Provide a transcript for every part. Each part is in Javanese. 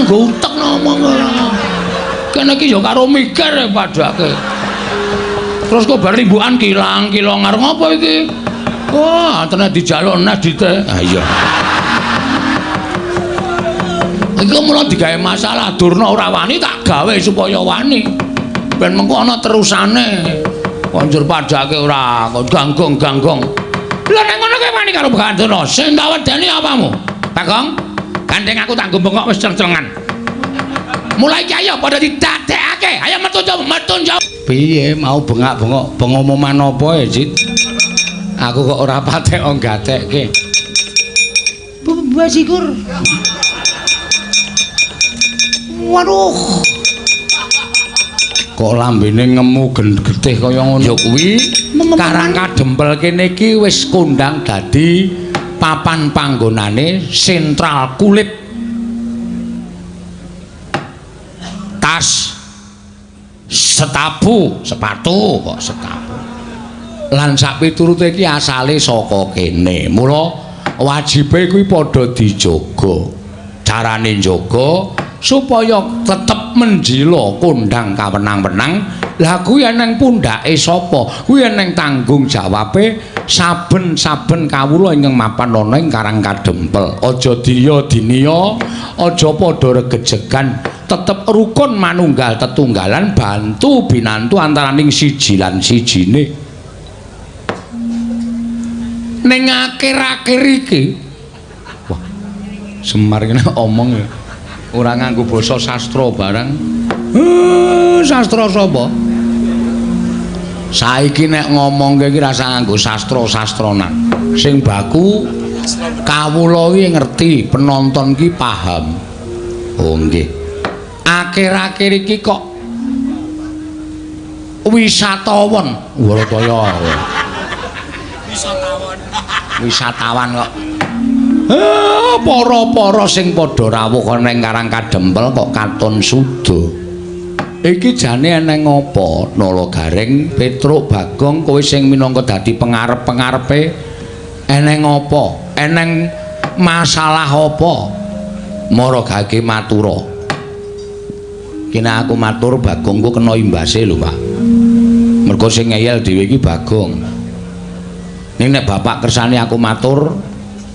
Nganggo utek ngomong ora. Kene iki ya karo mikir e padake. Terus kok bar limbukan kilang-kilong arep ngopo iki? Wah, tenan dijaluk nes dite. Ha iya. Iku mula digawe masalah Durna ora wani tak gawe supaya wani. Ben mengko ana terusane. Konjur padake ora ganggong-ganggong. Lah nek ngono kowe wani karo Begawan Durna, sing tak wedeni apamu? Bagong, gandeng aku tak nggo bengok wis ceng-cengan. Mulai iki ayo padha didadekake. Ayo metu jauh, metu jauh. Piye mau bengak-bengok pengumuman apa ya, Cit? Aku kok ora patek gatekke. Bajigur. Waduh. Kok lambene ngemu getih kaya ngono. Ya kuwi Karang Kadempel kene iki wis kondang dadi papan panggonane sentral kulit. Tas, setapu, sepatu kok setapu. Lan sak piturute iki asale saka kene. Mula wajibe kuwi padha dijaga. Carane njaga supaya tetep menjila kondang kawenang-wenang. Lah kuwi eneng pundhake sapa? Kuwi eneng tanggung jawabe saben-saben kawula ingkang mapan ana ing Karang Kadempel. Aja diya diniya, aja padha regejegan, tetep rukun manunggal tetunggalan bantu binantu antaraning siji lan sijine. Ning akhir-akhir iki, wah, Semar kene omong ya ora nganggo basa sastra barang. Sastra sapa? Saiki nek ngomongke iki rasa nganggo sastra-sastranan. Sing baku kawula iki ngerti, penonton ki paham. Oh nggih. Akhir-akhir iki kok wisatawan, Warataya. Wisatawan. Wisatawan kok. Para-para sing padha rawuh ana ing Karang Kadempel kok katon suda. Iki jane eneng apa? Nala Gareng, Petruk, Bagong, kowe sing minangka dadi pengarep-pengarepe eneng apa? Eneng masalah apa? Mara gage matura. Ki nek aku matur Bagong ku kena imbase lho, Pak. Mergo sing ngeyel dhewe iki Bagong. Ning nek bapak kersane aku matur,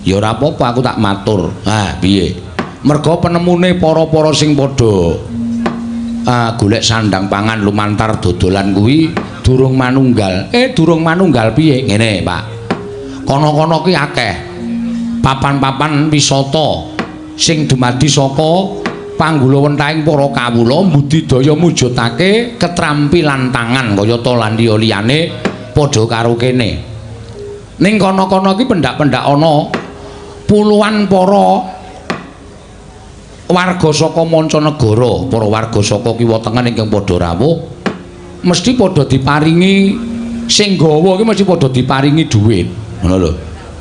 ya ora apa-apa aku tak matur. Ha, piye? Mergo penemune para-para sing padha golek sandang pangan lumantar dodolan kuwi durung manunggal. Durung manunggal piye? Ngene, Pak. Kono-kono ki akeh papan-papan wisata sing dumadi saka panggulawentahing para kawula mbudidaya mujudake ketrampilan tangan kayata lan liya-liyane padha karo kene. Ning kono-kono ki pendak-pendak ana puluhan para warga saka mancanegara, para warga saka kiwa tengen ingkang padha rawuh mesti padha diparingi sing gawa ki mesti padha diparingi dhuwit. Ngono lho.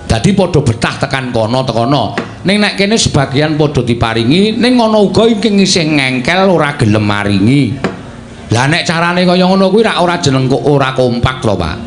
Dadi padha betah tekan kono tekono. Ning nek kene sebagian padha diparingi, ning ana uga ingkang isih ngengkel ora gelem maringi. Lah nek carane kaya ngono kuwi rak ora jeneng kok ora kompak lho, Pak.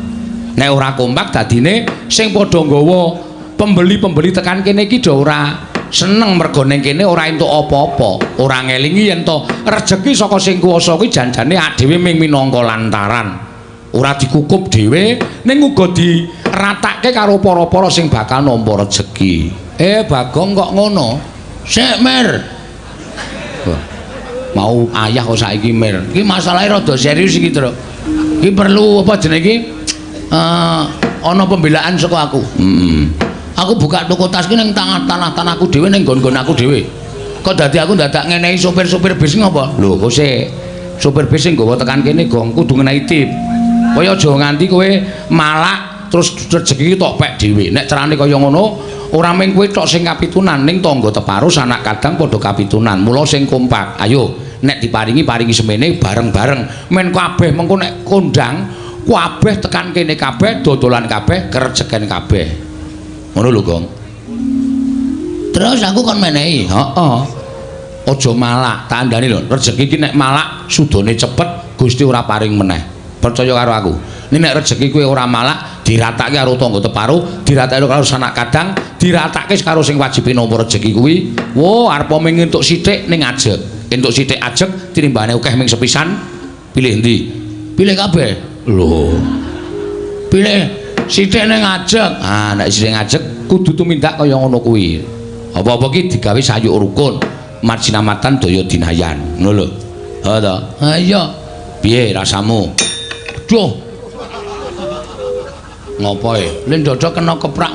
Nek ora kompak dadine sing padha nggawa pembeli-pembeli tekan kene iki do ora seneng mergo ning kene ora entuk apa-apa, ora ngelingi yen to rejeki saka sing kuwasa kuwi janjane dhewe ming minangka lantaran. Ora dikukup dhewe ning uga diratake karo para-para sing bakal nampa rejeki. Bagong kok ngono? Sik, Mir. Wah, mau ayah kok saiki Mir. Iki masalahe rada serius iki, Truk. Iki perlu apa jenenge iki? Ana pembelaan saka aku. Aku buka toko tas ki ning tanah-tanahku dhewe ning nggon-nggon aku dhewe. Kok dadi aku dadak ngenehi sopir-sopir bis ngopo? Lho, kok sik sopir bis sing nggawa tekan kene gong kudu ngenehi tip. Kaya aja nganti kowe malak terus rejeki tok pek dhewe. Nek carane kaya ngono, ora mung kowe tok sing kapitunan, ning tangga teparo sanak kadang padha kapitunan. Mula sing kompak. Ayo, nek diparingi paringi semene bareng-bareng. Men kabeh mengko nek kondang kabeh tekan kene kabeh dodolan kabeh kerejeken kabeh. Ngono lho, Gong. Terus aku kon menehi. Heeh. Aja malak, tak andani lho. Rejeki iki nek malak sudane cepet, Gusti ora paring meneh. Percaya karo aku. Nek rejeki kowe ora malak, diratake karo tangga teparo, diratake karo sanak kadang, Diratake karo sing wajib nampa rejeki kuwi. Wo arep ming entuk sithik ning ajeg. Entuk sithik ajeg tinimbane akeh ming sepisan. Pilih endi? Pilih kabeh. Lho. Pilih sithik ning ajeg. Ah, nek sithik ajeg kudu tumindak kaya ngono kuwi. Apa-apa ki digawe sayuk rukun, marjinamatan daya dinayan. Ngono lho. Ha ta? Ha iya. Piye rasamu? Duh. Ngopo e? Lin dodok kena keprak.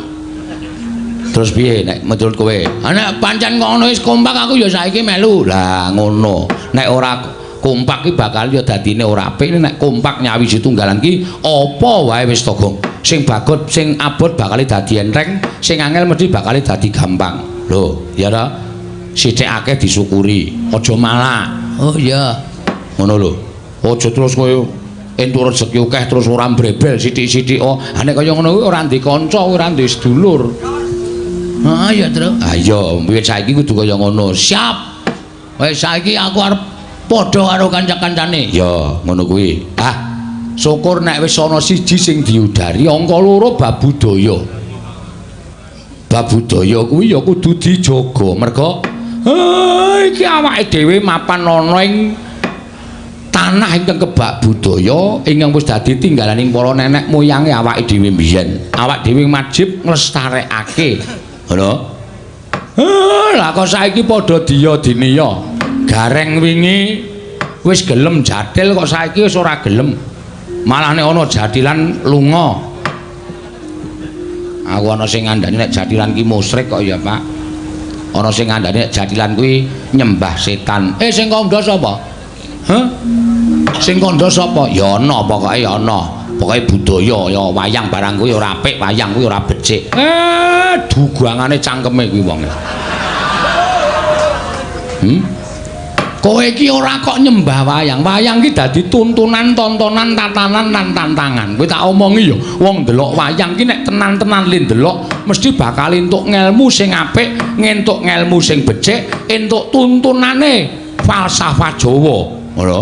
Terus piye nek menurut kowe? Ha nek pancen ngono wis kompak aku ya saiki melu. Lah ngono. Nek ora kompak ki bakal ya dadine ora apik. Nek kompak nyawiji tunggalan ki apa wae wis to, Gong. Sing bagot, sing abot bakal dadi enteng, sing angel mesti bakal dadi gampang. Lho, ya ta? Sithik akeh disyukuri, aja malak. Oh iya. Ngono lho. Aja terus kowe entuk rezeki akeh terus ora mbrebel sithik-sithik. Oh, ha nek kaya ngono kuwi ora ndek kanca, ora ndek sedulur. Heeh ya, Tru. Ha iya, wiwit saiki kudu kaya ngono. Siap. Wis saiki aku arep padha karo kanca-kancane. Ya, ngono kuwi. Ah, syukur nek wis ana siji sing diudari, angka loro bab budaya. Bab budaya kuwi ya kudu dijaga. Merga iki awake dhewe mapan ana ing tanah ingkang kebak budaya ingkang wis dadi tinggalaning para nenek moyange awake dhewe mbiyen. Awak dhewe wajib nglestarekake. Ngono. Lah kok saiki padha diya diniya. Gareng wingi wis gelem jathil kok saiki wis ora gelem. Malah nek ana jathilan lunga. Aku ana sing ngandani nek jathilan ki musyrik kok ya, Pak. Ana sing ngandani nek jathilan kuwi nyembah setan. Sing kandha sapa? Hah? Sing kandha sapa? Ya ana, pokoke ya ana. Pokoke budaya ya wayang barang kuwi ora apik, wayang kuwi ora becik. Dugangane cangkeme kuwi wonge. Kowe iki ora kok nyembah wayang. Wayang ki dadi tuntunan, tontonan, tatanan lan tantangan. Kowe tak omongi ya, wong ndelok wayang ki nek tenan-tenan le ndelok mesti bakal entuk ngelmu sing apik, ngentuk ngelmu sing becik, entuk tuntunane falsafah Jawa. Ngono.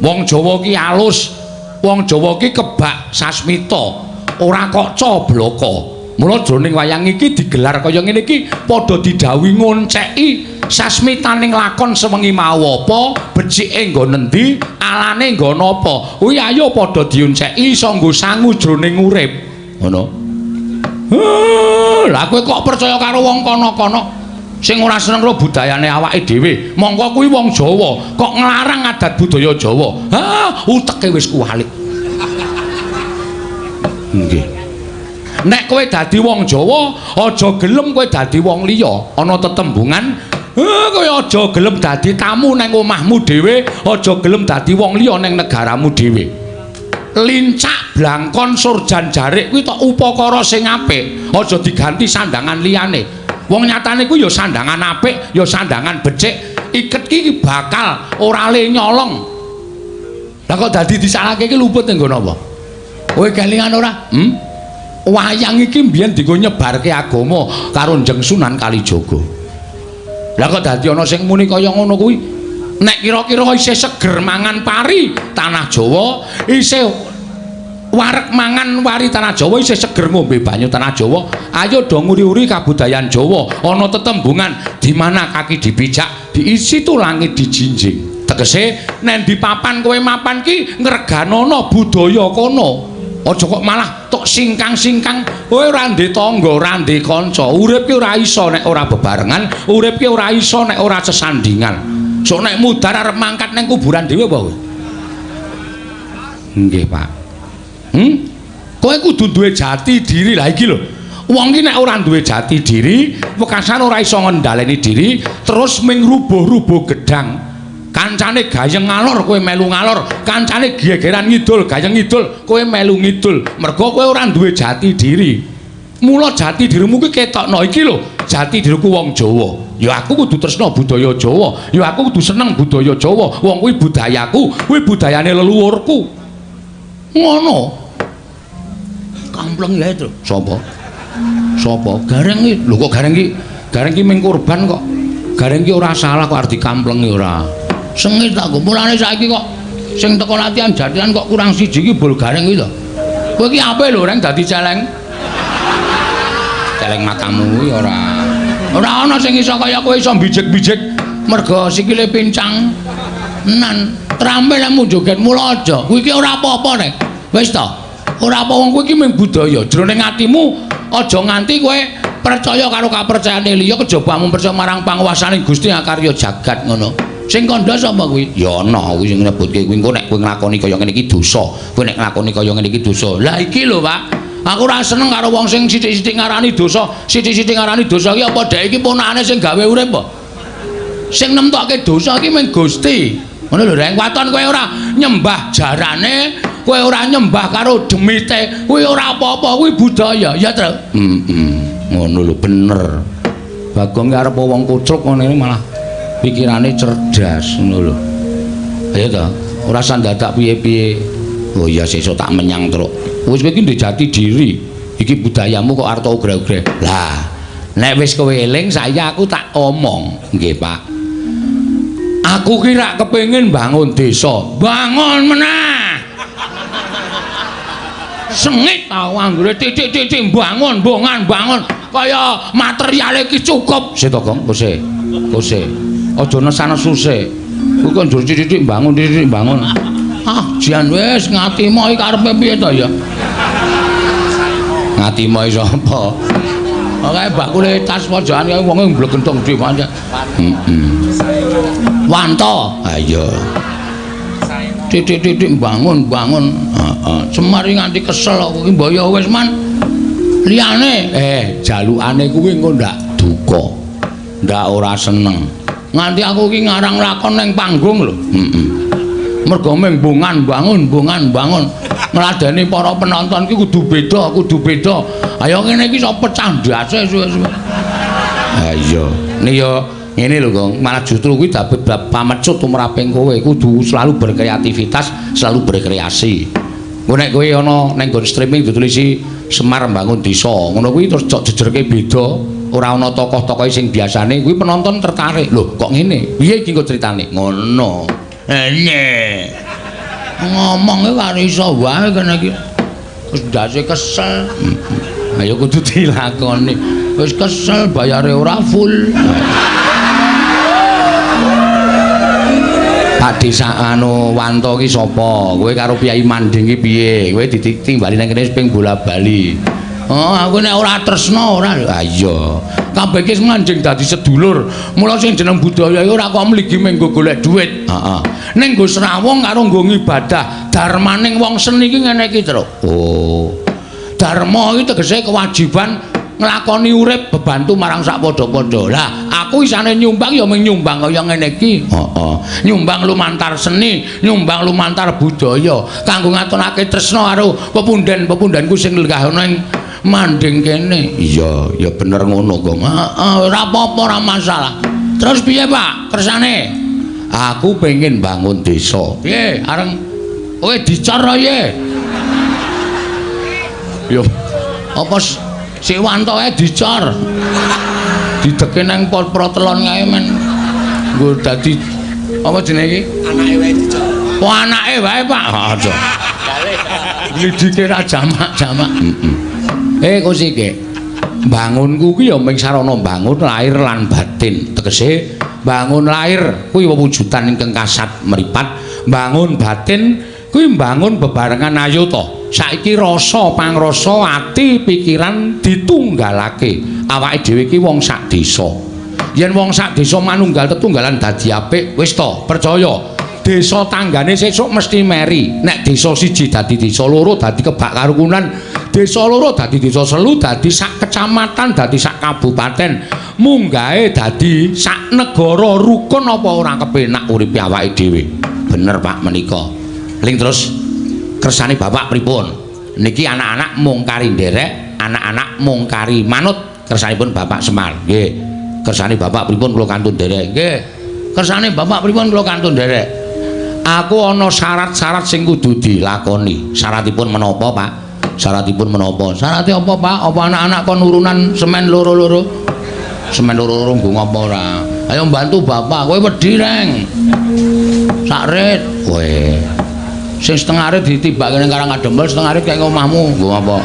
Wong Jawa ki alus, wong Jawa ki kebak sasmita, ora kok cobloko. Mula jroning wayang iki digelar kaya ngene iki padha didhawuhi ngonceki sasmitaning lakon sewengi mau apa, becike nggon endi, alane nggon apa. Kuwi ayo padha dionceki iso nggo sangu jroning urip. Ngono. Lah kowe kok percaya karo wong kono-kono sing ora seneng karo budayane awake dhewe. Mongko kuwi wong Jawa, kok nglarang adat budaya Jawa. Ha, uteke wis kuwalik. Nggih. Nek kowe dadi wong Jawa, aja gelem kowe dadi wong liya. Ana tetembungan, kowe aja gelem dadi tamu nang omahmu dhewe, aja gelem dadi wong liya nang negaramu dhewe. Lincak blangkon surjan jarik kuwi tok upakara sing apik, aja diganti sandangan liyane. Wong nyatane kuwi ya sandangan apik, ya sandangan becik. Iket ki bakal ora le nyolong. Lah kok dadi disalahke iki luput ning nggon apa? Kowe kelingan ora? Wayang iki mbiyen dienggo nyebarke agama karo Njeng Sunan Kalijaga. Lah kok dadi ana sing muni kaya ngono kuwi? Nek kira-kira isih seger mangan pari tanah Jawa, isih wareg mangan wari tanah Jawa, isih seger ngombe banyu tanah Jawa, ayo do nguri-uri kabudayan Jawa. Ana tetembungan di mana kaki dipijak, di situ langit dijinjing. Tegese nek di papan kowe mapan ki ngreganana budaya kono. Aja kok malah tok singkang-singkang, kowe ora ndek tangga, ora ndek kanca. Urip ki ora iso nek ora bebarengan, urip ki ora iso nek ora sesandingan. Sok nek mudhar arep mangkat nang kuburan dhewe apa kowe? Nggih, Pak. Kowe kudu duwe jati diri. Lah iki lho. Wong ki nek ora duwe jati diri, wekasan ora iso ngendhaleni diri, terus ming rubuh-rubuh gedang. Kancane gayeng ngalor kowe melu ngalor, kancane gegeran ngidul, gayeng ngidul, kowe melu ngidul. Mergo kowe ora duwe jati diri. Mula jati dirimu kuwi ketokno iki lho, jati diriku wong Jawa. Ya aku kudu tresna budaya Jawa, ya aku kudu seneng budaya Jawa. Wong kuwi budayaku, kuwi budayane leluhurku. Ngono. Kampleng ya itu. Sapa? Sapa? Gareng iki. Lho kok gareng iki? Gareng iki ming korban kok. Gareng iki ora salah kok arep dikamplengi ora. Sengit aku. Mulane saiki kok sing teko latihan jathilan kok kurang siji iki bol gareng iki lho. Kowe iki ape lho reng dadi celeng? Celeng matamu kuwi ora. Ora ana sing iso kaya kowe iso bijik-bijik merga sikile pincang. Nan trampil lemu joget mula aja. Kuwi iki ora apa-apa nek. Wis to. Ora apa wong kuwi iki mung budaya. Jroning atimu aja nganti kowe percaya karo kapercayane liya kejaba mung percaya marang panguwasane Gusti akarya jagat ngono. Sing kandha sapa kuwi? Ya ana kuwi sing nyebutke kuwi engko nek kowe nglakoni kaya ngene iki dosa. Kowe nek nglakoni kaya ngene iki dosa. Lah iki lho, Pak. Aku ora seneng karo wong sing sithik-sithik ngarani dosa, sithik-sithik ngarani dosa iki apa dhek iki ponakane sing gawe urip apa? Sing nemtokke dosa iki mung Gusti. Ngono lho, Reng. Waton kowe ora nyembah jarane, kowe ora nyembah karo demite, kuwi ora apa-apa, kuwi budaya, ya, Tru? Heeh. Ngono lho, bener. Bagong ki arep wong kucluk ngene malah pikirane cerdas ngono lho. Ayo ta, ora usah dadak piye-piye. Oh iya sesuk tak menyang truk. Wis kowe iki ndek jati diri. Iki budayamu kok arep ugra-ugra. Lah, nek wis kowe eling saiki aku tak omong. Nggih, Pak. Aku ki rak kepengin bangun desa. Bangun meneh. Sengit tau anggere titik-titik bangun, bongan, bangun. Kaya materiale iki cukup. Sik to, Gong, kose. Kose. Aja nesan-nesu sik. Kuwi kok njur titik-titik bangun, titik-titik bangun. Ah, jan wis ngatimo iki karepe piye to ya? Ngatimo iki sapa? Oke, bakule tas pojokan kae wonge mblegentong dhewe pancen. Heeh. Wanto. Ha iya. Titik-titik bangun, bangun. Heeh. Semar iki nganti kesel kok iki mbok ya wis man. Liyane, jalukane kuwi engko ndak duka. Ndak ora seneng. Nganti aku iki ngarang lakon ning panggung lho. Heeh. Mergo mung bongan bangun, bongan bangun. Ngladeni para penonton ki kudu beda, kudu beda. Ayo ngene iki iso pecah ndase suwe-suwe. Ha iya. Nih ya ngene lho, Gong. Malah justru kuwi dadi bab pamecut tumraping kowe kudu selalu berkreativitas, selalu berkreasi. Engko nek kowe ana ning nggon streaming ditulisi Semar Mbangun Desa, ngono kuwi terus cok jejerke beda, ora ana tokoh-tokohe sing biasane, kuwi penonton tertarik. Lho, kok ngene? Piye iki engko critane? Ngono. Ene. Ngomong iki karo iso wae kene iki. Wis ndase kesel. Ayo kudu dilakoni. Wis kesel bayare ora full. Pak Desa anu Wanto ki sapa? Kowe karo Kyai Manding ki piye? Kowe ditimbali nang kene ping bola-bali. Oh, aku nek ora tresna ora. Ha iya. Kabeh iki manjing dadi sedulur. Mula sing jeneng budaya iki ora kok mligi mung nggo golek dhuwit. Heeh. Ning nggo srawung karo nggo ngibadah. Darmaning wong seni iki ngene iki, Truk. Oh. Dharma iki tegese kewajiban nglakoni urip bebantu marang sak padha-padha. Lah, aku isane nyumbang ya mung nyumbang kaya ngene iki. Heeh. Nyumbang lumantar seni, nyumbang lumantar budaya kanggo ngatonake tresna karo pepunden-pepundenku sing lenggah ana ing manding kene. Iya, ya bener ngono, Gong. Heeh, ora apa-apa, ora masalah. Terus piye, Pak? Kersane? Aku pengen bangun desa. Piye? Areng kowe dicor piye? Yo. Apa si Wantoe dicor? Dideke nang protelon kae men. Nggo dadi apa jenenge iki? Anake wae dicor. Oh, anake wae, Pak. Ha, aja. Glidike ra jamak-jamak. Heeh. Kosike. Bangunku ki ya mung sarana bangun lahir lan batin. Tegese bangun lahir kuwi wewujudan ingkang kasat mripat, bangun batin kuwi mbangun bebarengan ayo to. Saiki rasa pangrasa ati pikiran ditunggalake. Awake dhewe iki wong sak desa. Yen wong sak desa manunggal tetunggalan dadi apik, wis to, percaya. Desa tanggane sesuk mesti meri. Nek desa siji dadi desa loro dadi kebak karukunan, desa loro dadi desa selu dadi sak kecamatan dadi sak kabupaten, munggahe dadi sak negara rukun apa ora kepenak uripe awake dhewe. Bener Pak menika. Ling terus kersane bapak pripun? Niki anak-anak mung kari nderek, anak-anak mung kari manut kersanipun Bapak Semar. Nggih. Kersane bapak pripun kula kantun nderek? Nggih. Kersane bapak pripun kula kantun nderek? Aku ana syarat-syarat sing kudu dilakoni. Syaratipun menapa, Pak? Syaratipun menapa? Syarate apa, Pak? Apa anak-anak kon urunan semen loro-loro? Semen loro-loro nggo ngapa ora? Ayo bantu bapak, kowe wedi, Reng. Sak rit. Kowe. Sing setengah rit ditibake ning Karang Kadempel, setengah rit kaya omahmu. Nggo apa?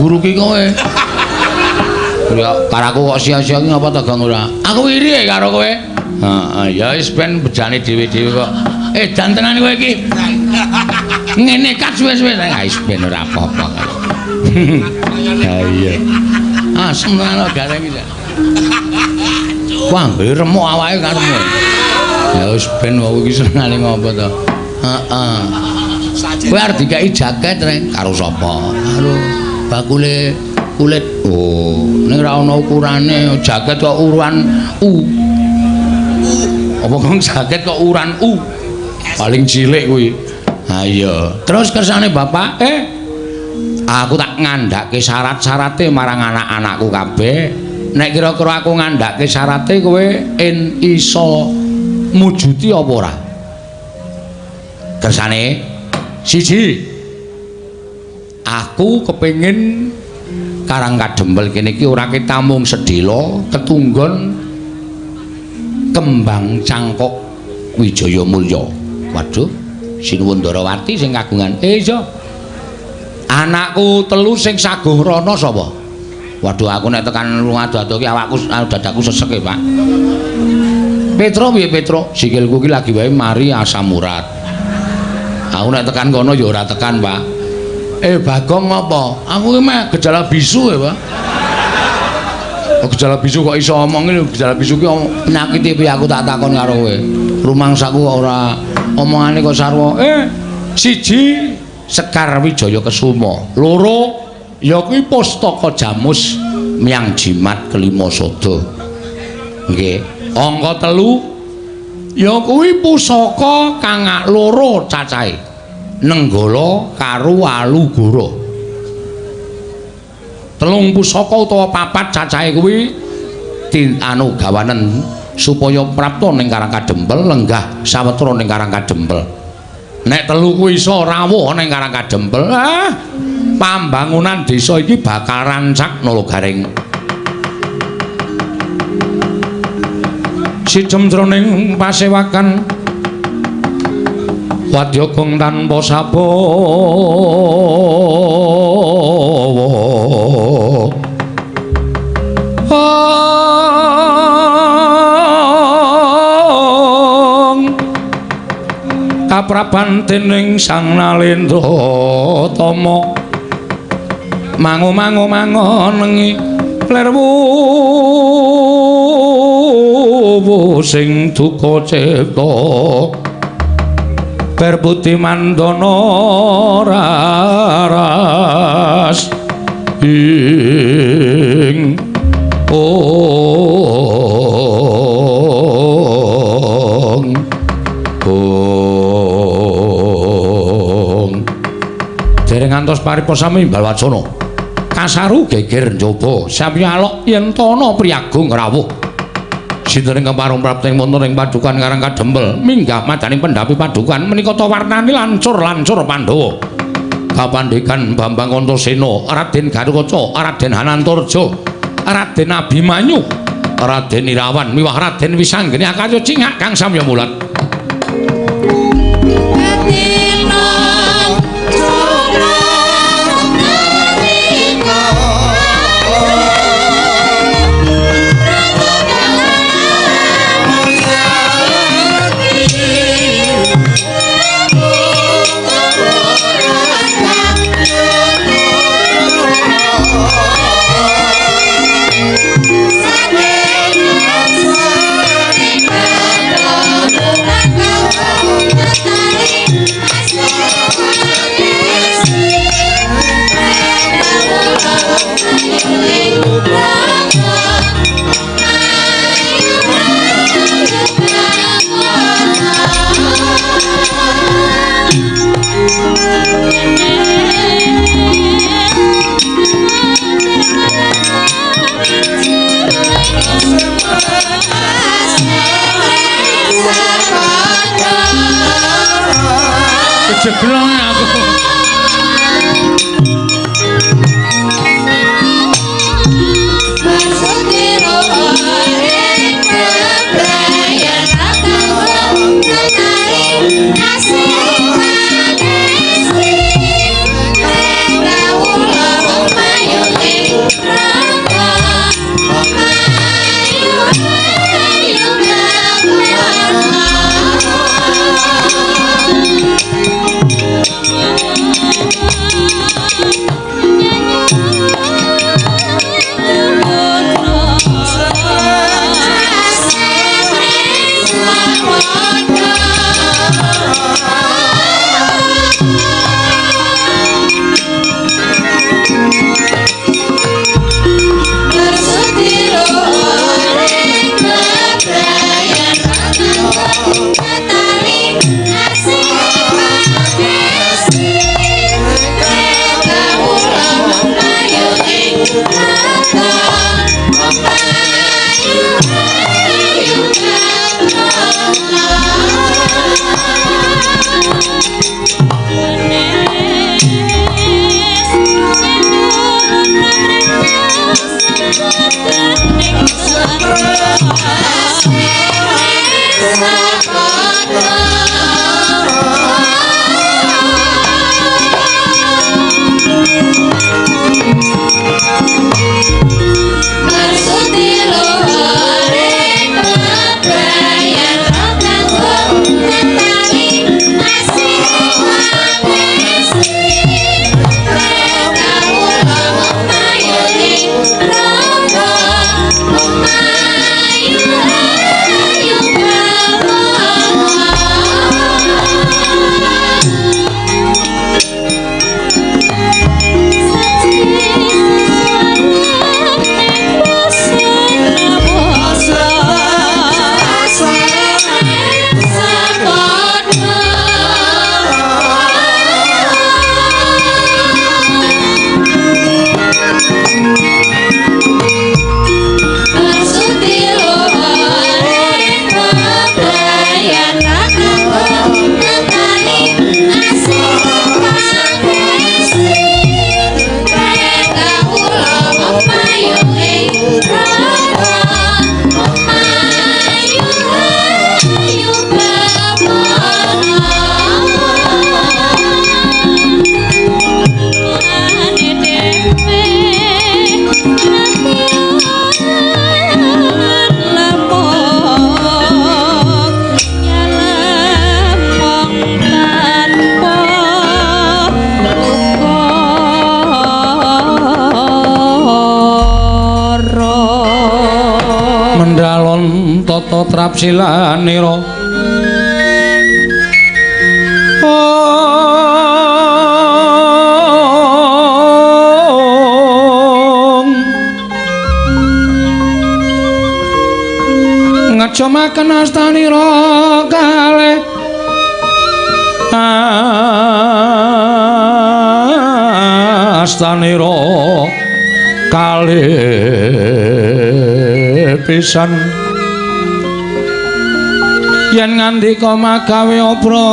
Nguruki kowe. Ya karo aku kok sia-sia ki ngapa to Gong ora? Aku iri karo kowe. Heeh, ya wis ben bejane dhewe-dhewe kok. Dan tenan kowe iki. Ngene kat suwe-suwe. Ha wis ben ora apa-apa. Ha iya. Asem tenan gareng iki. Wah, remuk awake karepmu. Ya wis ben wong iki senengane ngopo to. Heeh. Kowe arep dikeki jaket reng karo sapa? Karo bakule kulit. Oh, ning ora ana ukurane, jaket kok ukuran U. Apa kok jaket kok ukuran U? Paling cilik kuwi. Ha iya. Terus kersane bapak, aku tak ngandhake syarat-syarate marang anak-anakku kabeh. Nek kira-kira aku ngandhake syarate kowe en iso mujuti apa ora? Kersane siji, aku kepengin Karang Kadempel kene iki ora ketamung sedhela ketunggon kembang cangkok Wijaya Mulya. Waduh, Sinuwun Ndarawati sing kagungan. Iya. Anakku telu sing saguh rono sapa? Waduh, aku nek tekan ado-ado ki awakku dadaku sesek e, Pak. Petro piye Petro? Sikilku ki lagi wae mari asam urat. Aku nek tekan kono ya ora tekan, Pak. Bagong ngapa? Aku ki meh gejala bisu ya, Pak. Oh, gejala bisu kok iso omong iki lho, gejala bisu ki penyakit piye aku tak takon karo kowe. Rumangsaku kok ora omongane kok sarwa. Siji Sekar Wijaya Kesuma, loro ya kuwi Pustaka Jamus Myang Jimat Kelima Sada. Nggih. Angka telu ya kuwi pusaka kang loro cacahe. Nenggala karo Walugara. Telung pusaka utawa papat cacahe kuwi anu gawanen supaya prapta ning Karang Kadempel lenggah sawetara ning Karang Kadempel. Nek telu kuwi iso rawuh ning Karang Kadempel, pambangunan desa iki bakal rancak nala garing. Sijem jroning pasewakan wadya gong tanpa sabawa. Kapraban dening Sang Nalendra Tama mangu-mangu mangonengi lerwu sing duka cipta Perbuti mandana raras ing ong ong. Dereng ngantos paripa sami balwacana kasaru geger njaba sami alok yen tana priyagung rawuh. Sinten ingkang parung prapta ing wonten ing padukan Karang Kadempel minggah madaning pendhapi padukan menika ta warnane lancur-lancur Pandhawa. Kapandhekan Bambang Antasena, Raden Garukaca, Raden Hanantarja, Raden Abimanyu, Raden Irawan miwah Raden Wisanggeni akarya cingak kang samya mulat. Jeglong aku. Trapsilanira. Ngecumaken astanira kalih astanira kalih pisan yen ngandika magawe obranta.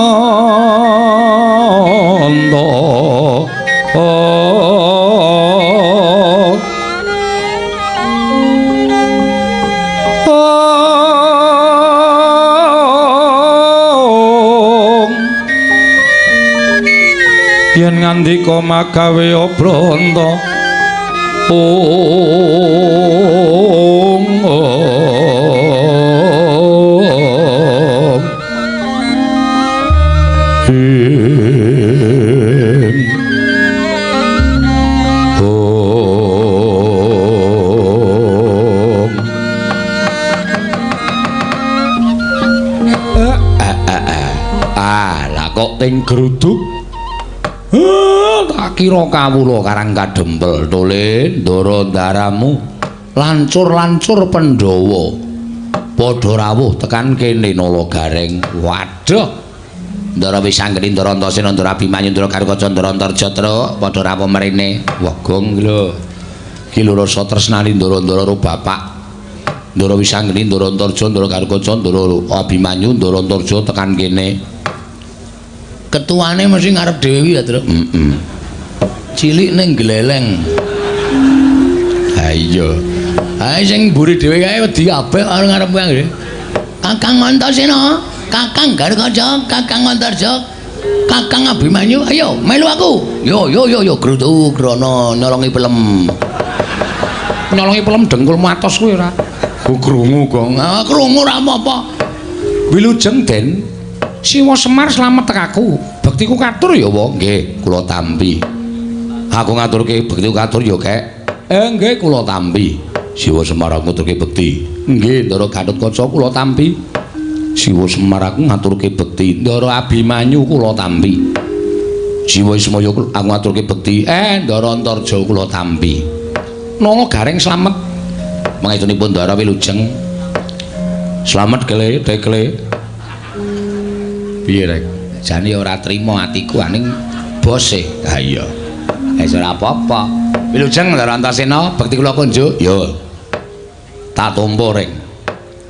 Yen ngandika magawe obranta ong ing ong. Ah, lah kok ting gruduk. Tak kira kawula Karang Kadempel tole ndara ndaramu lancur-lancur Pandhawa padha rawuh tekan kene Nala Gareng. Waduh, Ndara Wisanggeni, Ndara Antasena, Ndara Abimanyu, Ndara Garukaca, Ndara Antarja truk padha rawuh mrene. Wah, gong lho. Ki lho rasa tresnani ndara-ndara karo bapak. Ndara Wisanggeni, Ndara Antarja, Ndara Garukaca, Ndara Abimanyu, Ndara Antarja tekan kene. Ketuane mesti ngarep dhewe ya, Truk. Heeh. Cilik ning gleleng. Ha iya. Ha sing mburi dhewe kae wedi kabeh karo ngarep kuwi. Kakang Antasena, Kakang Garukaca, Kakang Antarja, Kakang Abimanyu, ayo melu aku. Yo yo yo yo grutu grono nyolongi pelem. Nyolongi pelem dengkulmu atos kuwi ora. Ku krungu kok. Ah krungu ora apa-apa. Wilujeng Den. Siwa Semar slamet tekaku. Bektiku katur ya, wa? Nggih, kula tampi. Aku ngaturke bektiku katur ya, Kek. Nggih, kula tampi. Siwa Semar aku ngaturke bekti. Nggih, Ndara Gatotkaca kula tampi. Siwa Semar aku ngaturke bekti. Ndara Abimanyu kula tampi. Siwa Ismaya aku ngaturke bekti. Ndara Antarja kula tampi. Nala Gareng slamet. Mangestunipun Ndara wilujeng. Slamet kele tekle. Piye rek? Jane ora trima atiku aning bose. Ha iya. Wis ora apa-apa. Wilujeng Ndara Antasena, bekti kula kunjuk. Yo. Tak tampa reng.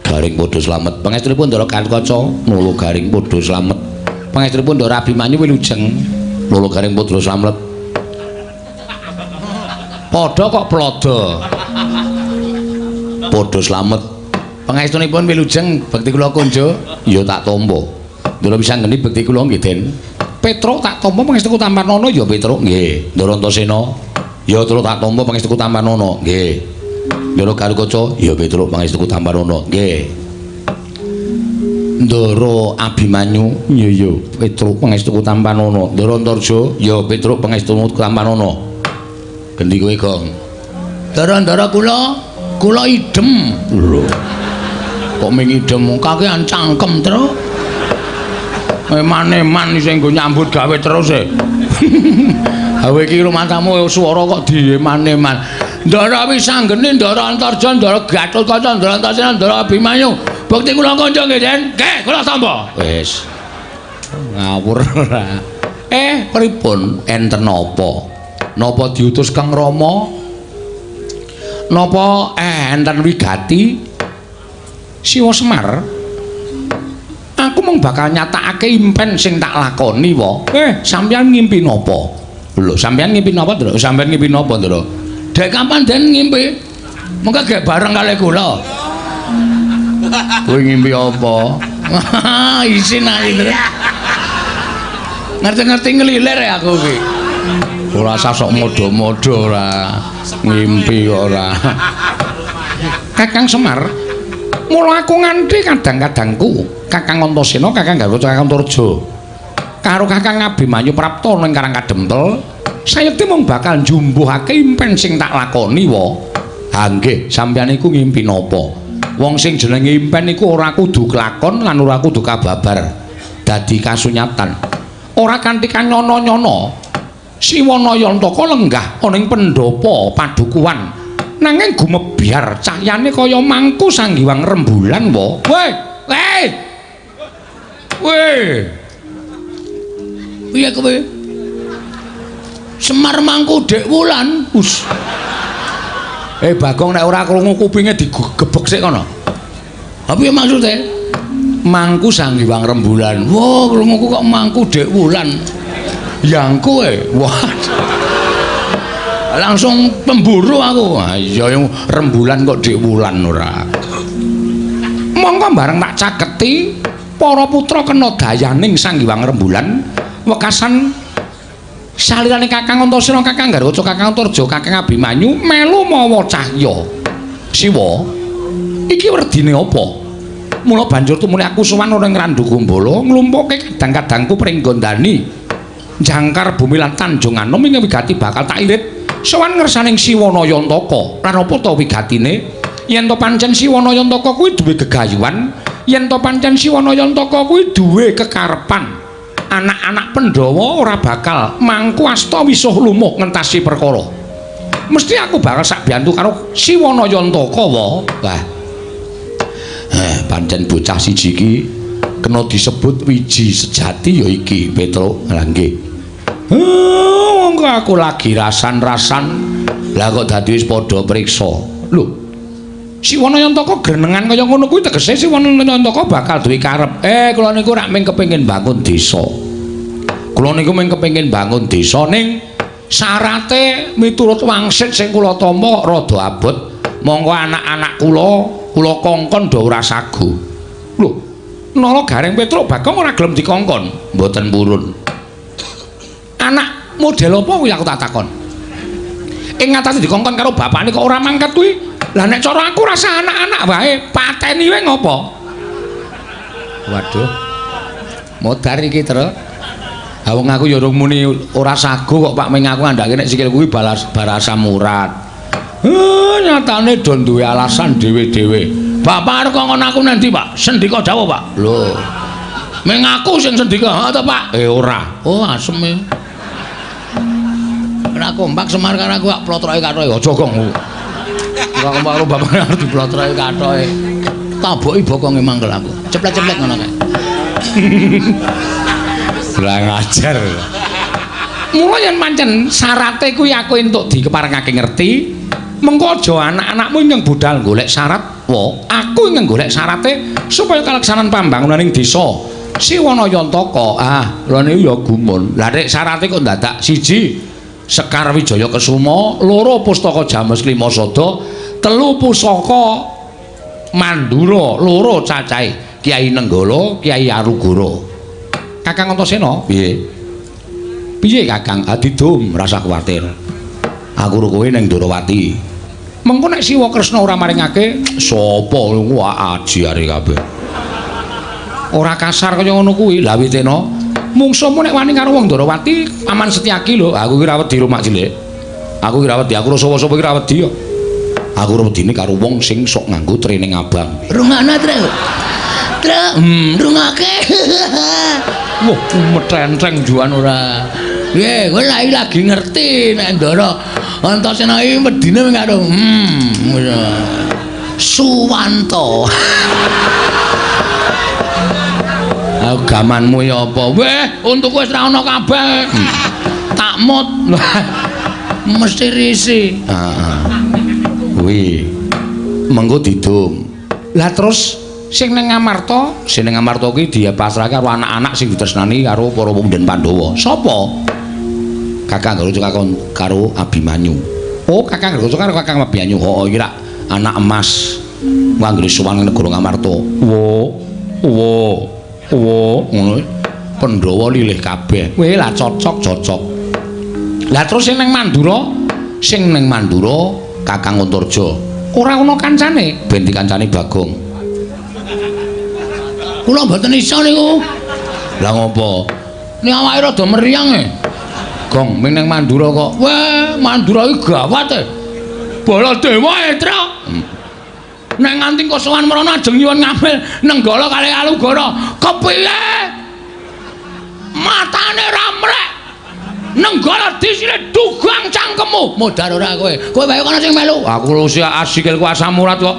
Garing padha slamet. Pangestunipun Ndara Gatotkaca, Nala Garing padha slamet. Pangestunipun Ndara Abimanyu wilujeng, Nala Garing padha slamet. Padha kok plodo. Padha slamet. Pangestunipun wilujeng, bekti kula kunjuk. Ya tak tampa. Ndara Wisanggeni bekti kula nggih, Den. Petruk tak tampa pangestuku Tamparnono ya Petruk nggih. Ndara Antasena ya Truk tak tampa pangestuku Tamparnono nggih. Ndara Garukaca ya Petruk pangestuku Tamparnono nggih. Ndara Abimanyu ya ya Petruk pangestuku Tamparnono. Ndara Antarja ya Petruk pangestuku Tamparnono. Gendi kowe, Gong. Ndara-ndara kula, kula idem. Lho. Kok ming idem kakean cangkem, Truk. Eman-eman sing nggo nyambut gawe terus e. Hawe iki rumatamu swara kok dieman-eman. Ndara Wisanggeni, Ndara Antarja, Ndara Gatotkaca, Ndara Antasena, Ndara Abimanyu. Bekti kula kanca nggih, Den. Nggih, kula tampa. Wis. Ngawur ora. Pripun enten napa? Napa diutus Kang Rama? Napa enten wigati? Siwa Semar. Aku mung bakal nyatakake impen sing tak lakoni wa. Sampeyan ngimpi napa? Lho, sampeyan ngimpi napa, Ndra? Sampeyan ngimpi napa, Ndra? Dek kapan Den ngimpi? Mengko gek bareng kalih kula. Kowe ngimpi apa? Isin ae, Ndra. Ngerti-ngerti ngelilir ya aku iki. Ora usah sok modho-modho ora. Ngimpi kok ora. Kakang Semar, mula aku nganti kadang-kadangku Kakang Antasena, Kakang Garuda, Kakang Antarja karo Kakang Abimanyu Prapta ning Karang Kadempel, sayekti mung bakal njumbuhake impen sing tak lakoni wa. Ha nggih, sampeyan iku ngimpi napa? Wong sing jenenge impen iku ora kudu kelakon lan ora kudu kababar dadi kasunyatan. Ora kanthi kanyono-nyono Siwana Yantaka lenggah ana ing pendhapa padukuhan nanging gumebyar cahyane kaya mangku sanggiwang rembulan wa. Weh, weh. Weh. Piye kowe? Semar mangku Dek Wulan. Us. Bagong nek ora krungu kupinge digebek sik kono. Ha piye maksude? Mangku sanggiwang rembulan. Wah, krunguku kok mangku Dek Wulan. Yangku e. Wah. Langsung pemburu aku. Ha iya rembulan kok Dek Wulan ora. Mongko bareng tak caketi para putra kena dayaning Sanggiwang Rembulan wekasan salirane Kakang Antasena, Kakang Garwaca, Kakang Antarja, Kakang Abimanyu melu mawa cahya. Siwa, iki werdine apa? Mula banjur tumune aku sowan ana ing Randu Gumbala nglumpukke kadang-kadangku pringgondani jangkar bumi lan Tanjung Anom ing wigati bakal tak irit sowan ngersaning Siwana Yantaka. Lan apa ta wigatine? Yen to pancen Siwana Yantaka kuwi duwe gegayuhan, yen to pancen Siwana Yantaka kuwi duwe kekarepan, anak-anak Pandhawa ora bakal mangku asta wisuh lumuh ngentasi perkara. Mesti aku bakal sak biyantu karo Siwana Yantaka wa. Wah. Pancen bocah siji iki kena disebut wiji sejati ya iki, Petruk. Lah nggih. Wong aku lagi rasan-rasan. Lah kok dadi wis padha priksa. Lho. Siwana Yantaka grenengan kaya ngono kuwi tegese Siwana Yantaka bakal duwe karep. Kula niku rak mung kepengin bangun desa. Kula niku mung kepengin bangun desa ning syarate miturut wangsit sing kula tampa rada abot. Monggo anak-anak kula kula kongkon do ora sagu. Lho, nala Gareng Petruk Bagong ora gelem dikongkon. Mboten purun. Anak model apa kuwi aku tak takon. Ing ngatasi dikongkon karo bapakne kok ora mangkat kuwi. Lah nek cara aku rasa anak-anak wae pateni wae ngopo? Waduh. Modar iki, Truk. Ha wong aku ya urung muni ora sagu kok Pak, ming aku ngandhake nek sikil kuwi balas barasa murat. Nyatane do duwe alasan dhewe-dhewe. Bapak arep kongkon aku nang ndi, Pak? Sendika dawuh, Pak. Lho. Ming aku sing sendika, ha to, Pak? Ora. Oh, asem e. Ora kompak Semar karo aku kok plotroke kathoke. Aja gong. Ora kompak karo bapak arep diplotroke kathoke. Taboki bokonge mangkel aku. Ceplek-ceplek ngono kae. Lah ngajar. Mula yen pancen syarate kuwi aku entuk dikeparengake ngerti, mengko aja anak-anakmu ingkang budal golek syarat, wa aku ingkang golek syarate supaya kalaksanan pambangunan ing desa Siwana Yantaka. Ah, lha niku ya gumun. Lah nek syarate kok dadak siji Sekar Wijaya Kesuma, loro Pustaka James Lima Sada, telu Pusaka Mandura, loro cacahe Kyai Nenggala, Kyai Arugara. Kakang Antasena, piye? Piye Kakang? Adidum, rasa kuwatir. Aku ro kowe ning Ndorowati. Mengko nek Siwa Kresna ora maringake, sapa wah aji are kabeh. Ora kasar kaya ngono kuwi. Lah witena, mungsuhmu nek wani karo wong Ndorowati, Paman Setyaki lho. Aku ki ora wedi rumah cilik. Aku ki ora wedi, aku sapa-sapa ki ora wedi kok. Aku ora wedine karo wong sing sok nganggo training abang. Rungokno, Truk. Truk, rungokake. Wah, metenteng juan ora. Piye, kowe lagi ngerti nek Ndara Antasena iki wedine mung karo Suwanto. Gamanmu ya apa? Weh, untukku wis ra ono kabeh. Tak mut. Mesti risi. Heeh. Kuwi mengko didum. Lah terus sing ning Ngamarta, sing ning Ngamarta kuwi dipasrahke karo anak-anak sing ditresnani karo para pemuda Pandhawa. Sapa? Kakang Garwaca karo Abimanyu. Oh, Kakang Garwaca karo Kakang Abimanyu. Heeh, iki rak anak emas. Anggere sowan ning negara Ngamarta. Wo, wo, wo, ngono. Pandhawa lilih kabeh. Weh, lah cocok, cocok. Lah terus sing ning Mandura, sing ning Mandura Kakang Antarja. Ora ana kancane, ben dikancani Bagong. Kula mboten iso niku. Lah ngopo? Nek awake rada meriang e. Gong, ming ning Mandura kok. Weh, Mandura iki gawat e. Baladewa e, Truk. Nek nganti kosowan mrono ajeng nyuwun ngambil Nenggala kalih Alugoro. Kepiye? Matane ra mrek. Nenggala disile dugang cangkemmu. Modar ora kowe. Kowe wae kono sing melu. Aku lho sikilku asam urat kok.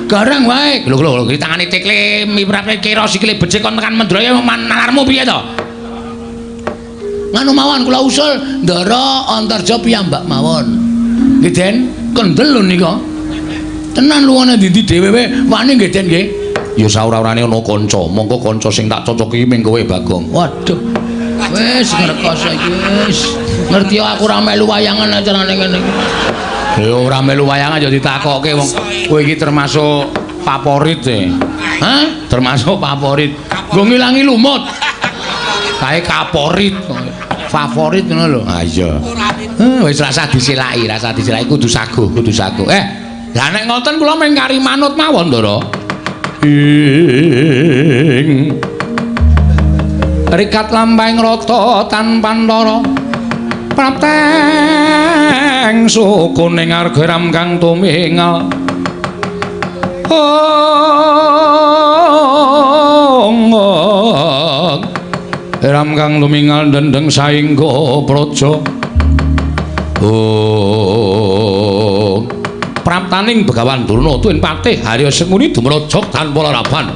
Gareng wae. Lho lho iki tangane tekle miprate kira sikile becik kon tekan Mendraya nalarmu piye to? Nganu mawon kula usul Ndara Antarja piyambak mawon. Nggih Den, kendel lho nika. Tenan luwane ndi-ndi dhewe wae wani nggih Den nggih. Ya saora-orane ana kanca, mongko kanca sing tak cocoki ming kowe Bagong. Waduh. Wis ngrekoso iki wis. Ngerti aku ora melu wayangan acarane ngene iki. Ya ora melu wayangan ya ditakokke wong kowe iki termasuk favorit e. Hah? Termasuk favorit. Nggo ngilangi lumut. Kae kaporit. Favorit ngono lho. Ha iya. Wis rasa disilaki, rasa disilaki kudu saguh, kudu saguh. Lah nek ngoten kula mung kari manut mawon, Ndara. Ing rikat lampahing rata tanpa lara prapteng sukuning arga ram kang tumingal. Ong ram kang lumingal dendeng saingga praja. Oh, praptaning Begawan Durna tuwin patih Harya Sengkuni dumrajak tanpa laraban.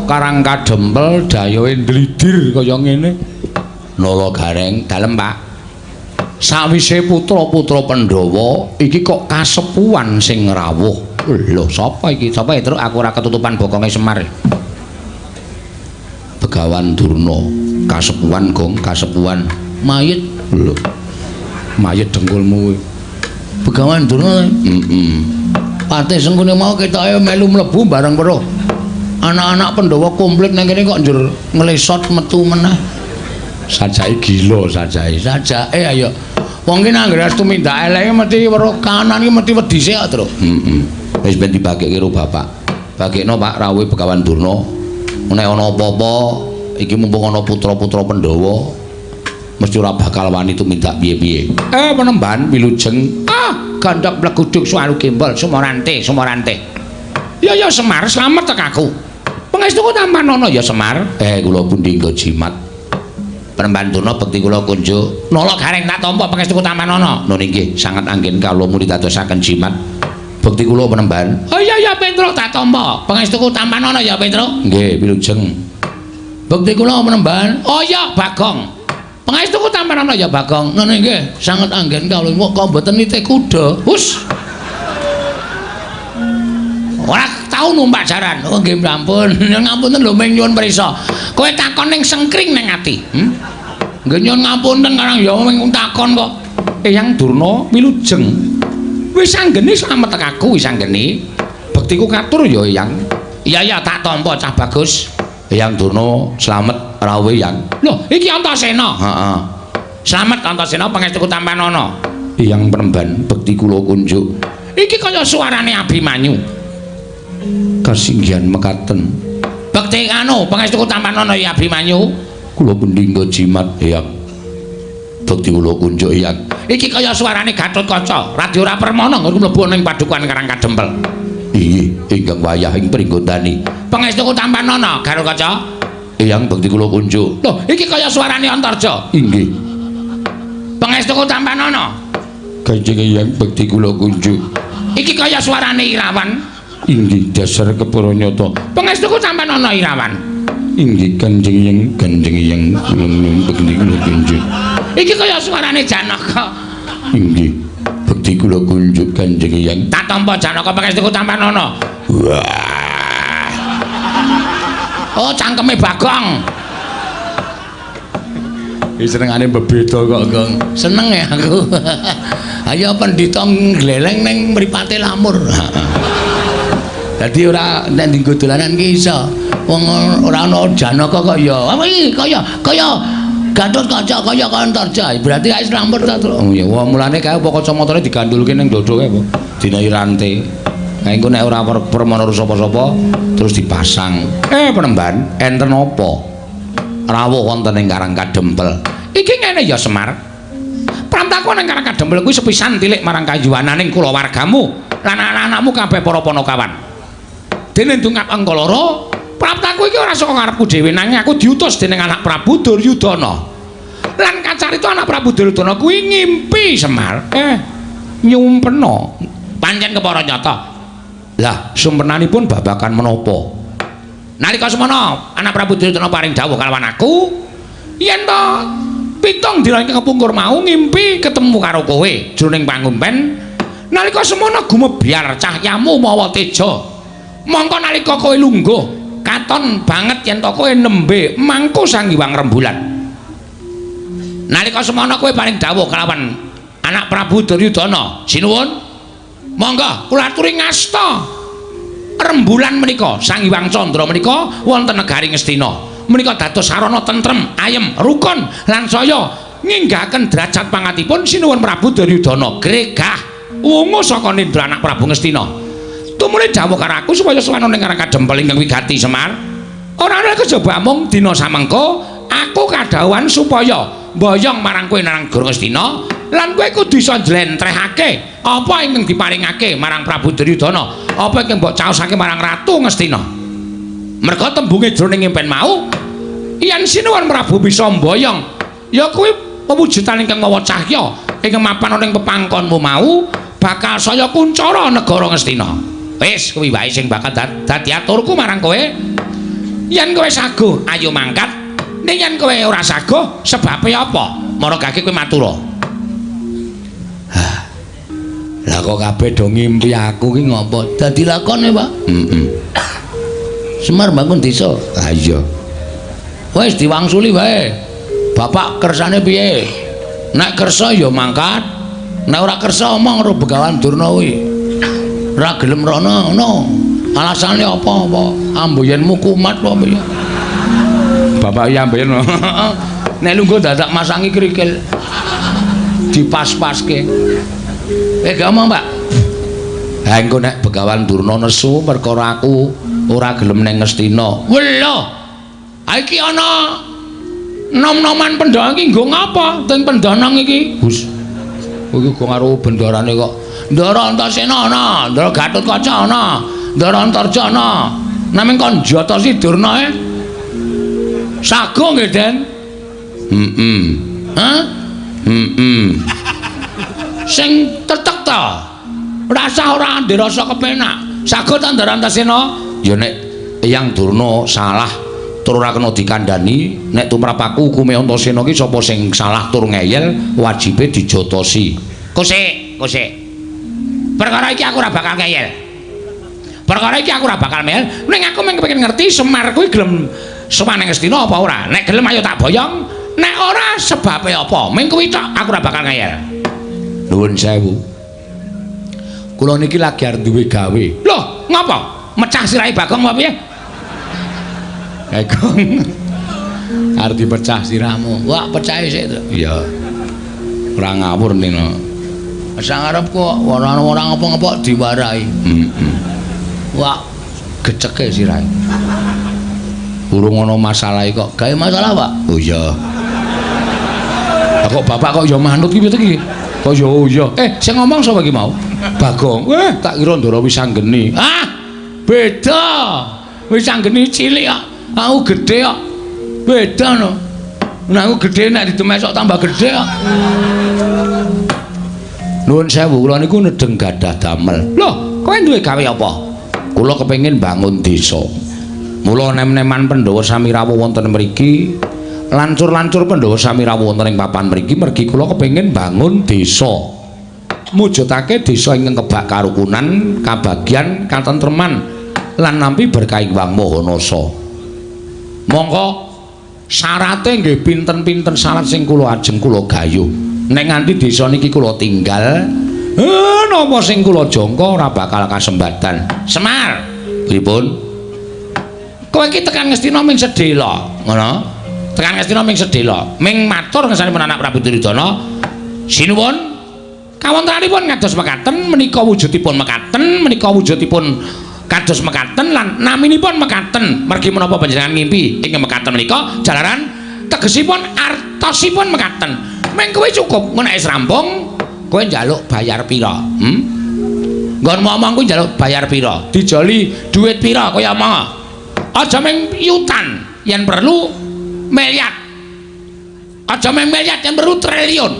Karang kadempel dayohe ndlidir kaya ngene. Nala Gareng, dalem Pak. Sawise putra-putra Pandhawa iki kok kasepuhan sing rawuh. Lho, sapa iki? Sapa Truk? Aku ora ketutupan bokonge Semar. Begawan Durna, kasepuhan gong, kasepuhan. Mayit. Lho. Mayit dengkulmu kuwi. Begawan Durna. Heeh. Patih Sengkuni mau ketoke melu mlebu bareng weruh. Anak-anak Pandhawa komplit nang kene kok njur nglesot metu meneh. Sajake gila sajake. Sajake ayo. Wong ki nang anggere tumindak eleke mesti weruh kanan ki mesti wedi sik kok, Truk. Heeh. Wis ben dibagekke karo bapak. Bagekno Pak rawuhe Begawan Durna. Nek ana apa-apa iki mumpung ana putra-putra Pandhawa mesti ora bakal wani tumindak piye-piye. Penemban wilujeng. Ah, gandhak pleguduk suwaru gembol sumorante, sumorante. Ya ya Semar, slamet tek aku. Pangestuku tampan ana ya Semar. Kula pundi nggo jimat. Penemban Durna bekti kula kunjuk. Nala Gareng tak tampa pangestuku tampanana. Nun inggih sanget anggen kawula muni dadosaken jimat. Bekti kula Penemban. Oh iya ya Petruk tak tampa. Pangestuku tampanana ya Petruk. Nggih, wilujeng. Bekti kula Penemban. Oh iya Bagong. Pangestuku tampanana ya Bagong. Nun inggih sanget anggen kawula kok mboten nitih kuda. Hus. Ora tau numpak jaran. Oh nggih ampun. Ngapunten lho ming nyuwun prisa. Kowe takon ning sengkring ning ati. Nggih nyuwun ngapunten karang ya ming takon kok. Eyang Durna wilujeng. Wis anggene slamet aku wis anggene. Bektiku katur ya Eyang. Iya iya tak tampa cah bagus. Eyang Durna slamet rawuh Eyang. Lho iki Antasena. Heeh. Slamet Antasena pangestuku tampanana. Eyang Penemban bekti kula kunjuk. Iki kaya suarane Abimanyu. Kasinggihan mekaten. Bekti anu pangestuku tampanana ya Abimanyu. Kula pendingga jimat Eyang. Bekti kula kunjuk Eyang. Iki kaya suarane Gatotkaca, Radya ora permana nggon mlebu ning padukuhan Karang Kadempel. Inggih, ingkang wayah ing pringgondani. Pangestuku tampanana Gatotkaca. Eyang bekti kula kunjuk. Lho, iki kaya suarane Antarja. Inggih. Pangestuku tampanana. Kanjeng Eyang bekti kula kunjuk. Iki kaya suarane Irawan. Inggih dasar kepara nyata. Pangestuku tampanana Irawan. Inggih Kanjeng Eyang, Kanjeng Eyang kula nyuwun bekti kula kunjuk. Iki kaya suarane Janaka. Inggih, bekti kula kunjuk Kanjeng Eyang. Tak tampa Janaka pangestuku tampanana. Wah. Oh, cangkeme Bagong. Iki senengane bebeda kok, Gong. Seneng ya aku. Ayo pendhita ngleleng ning mripate lamur. Dadi ora nek nggo dolanan ki iso. Wong ora ana Janaka kok ya. Apa iki kaya kaya Gatotkaca kaya Antarja. Berarti wis lamur ta, Truk. Oh ya, wah mulane kae apa kacamatane digandulke ning dada kae apa? Dinahi rante. Nah engko nek ora permana sapa-sapa terus dipasang. Penemban, enten apa? Rawuh wonten ing Karang Kadempel. Iki ngene ya Semar. Prantaku ning Karang Kadempel kuwi sepisan tilik marang kayuwananing kulawargamu lan anak-anakmu kabeh para panakawan. Dene ndungap angka loro, praptaku iki ora saka ngarepku dhewe nanging aku diutus dening anak Prabu Duryudana. Lan kacarita anak Prabu Duryudana kuwi ngimpi Semar. Nyumpena. Pancen kepara nyata. Lah, sumpenanipun babagan menapa? Nalika semana anak Prabu Duryudana paring dawuh kalawan aku, yen to pitung dina ingkang kepungkur mau ngimpi ketemu karo kowe jroning pangumpen. Nalika semana gumebyar cahyamu mawa teja. Mongko nalika kowe lungguh katon banget yen to kowe nembe mangku Sang Hyang Rembulan. Nalika semana kowe paring dawuh kalawan anak Prabu Duryudana, sinuwun monggo kula aturi ngasta rembulan menika Sang Hyang Candra menika wonten negari Ngastina. Menika dados sarana tentrem, ayem, rukun lan saya nginggahaken derajat pangatipun sinuwun Prabu Duryudana gregah wungu saka nindra anak Prabu Ngastina. Tumuli dawuh karo aku supaya sowan ning Karang Kadempel ingkang wigati Semar. Ora ana kejaba mung dina samengko aku kadhawuhan supaya mboyong marang kowe nang negara Ngastina lan kowe kudu iso njlentrehake apa ingkang diparingake marang Prabu Duryudana, apa ingkang mbok caosake marang Ratu Ngastina. Merga tembunge jroning impen mau yen sinuwun Prabu bisa mboyong ya kuwi pewujudan ingkang mawa cahya ingkang mapan ana ing pepangkonmu mau bakal saya kuncara negara Ngastina. Wis kuwi wae sing bakal dadi aturku marang kowe. Yen kowe saguh ayo mangkat, ning yen kowe ora saguh sebabe apa? Maragake kowe matura. Hah. Lah kok kabeh do ngimpi aku ki ngopo? Dadi lakone, Pak. Heeh. Semar bangun desa. Ha iya. Wis diwangsuli wae. Bapak kersane piye? Nek kersa ya mangkat, nek ora kersa omong karo Begawan Durna kuwi. Ora gelem rono ngono. Alasane apa-apa? Amboyenmu kumat apa piye? Bapak iya amboyen. Nek lungguh dadak masangi krikil. Dipas-paske. Gak omong, Pak. Ha engko nek Begawan Durna nesu perkara aku ora gelem ning Ngastina. Welo. Ha iki ana nom-noman pendhang iki nggo ngapa? Teng pendhanang iki. Hus. Iki go karo bendarane kok. Ndara Antasena ana, Ndara Gatotkaca ana, Ndara Antarja ana. Naming kon njata si Durna e. Sago nggih, Den. Heeh. Hah? Heeh. Sing tetek ta? Rasah ora ndek rasa kepenak. Sagut ta Ndara Antasena? Ya nek Eyang Durna salah tur ora kena dikandhani, nek tumrap aku hukume Antasena ki sapa sing salah tur ngeyel wajibe dijotosi. Kosek, kosek. Perkara iki aku ora bakal ngeyel. Perkara iki aku ora bakal ngeyel, ning aku mung kepengin ngerti Semar kuwi gelem sowan ning Ngastina apa ora. Nek gelem ayo tak boyong, nek ora sebabe apa? Ming kuwi tok aku ora bakal ngeyel. Nuwun sewu. Kula niki lagi arep duwe gawe. Loh, ngapa? Mecah sirahe Bagong apa piye? Bagong. Arep dipecah sirahmu. Wah, pecahe sik to. Iya. Ora ngawur nino. Sang arep kok ora ora ngapa-ngapa diwarahi. Heeh. Wah, geceke sirahe. Urung ana masalah kok. Gawe masalah, Pak? Oh iya. Lah kok bapak kok ya manut ki piye iki? Kok ya oh iya. Sing ngomong sapa iki mau? Bagong. Tak kira Ndara Wisanggeni. Ah, beda. Wisanggeni cilik kok. Aku gedhe kok. Beda no. Nek aku gedhe nek didemesok tambah gedhe kok. Nuwun sewu, kula niku nedeng gadah damel. Loh, kowe duwe gawe apa? Kula kepengin bangun desa. Mula nem-neman Pandhawa sami rawuh wonten mriki, lancur-lancur Pandhawa sami rawuh wonten ing papan mriki mergi kula kepengin bangun desa. Mujudake desa ingkang kebak karukunan, kabagyan, katentreman lan nampi berkah Hyang Maha Nasa. Mongko syarate nggih pinten-pinten syarat sing kula ajeng kula gayuh. Nek nganti desa niki kula tinggal, napa sing kula jangka ora bakal kasembatan. Semar, pripun? Kowe iki tekan Ngastina ming sedhela, ngono? Tekan Ngastina ming sedhela, ming matur ngersanipun anak Prabu Duryudana. Sinuwun, kawontenanipun kados mekaten, menika wujudipun mekaten, menika wujudipun kados mekaten lan naminipun mekaten. Mergi menapa panjenengan ngimpi ing mekaten menika jalaran tegesipun artosipun mekaten. Ming kowe cukup, nek wis rampung kowe njaluk bayar pira? Nggon ngomong kuwi njaluk bayar pira? Dijoli dhuwit pira kowe omong? Aja ming yutan, yen perlu miliar. Aja ming miliar, yen perlu triliun.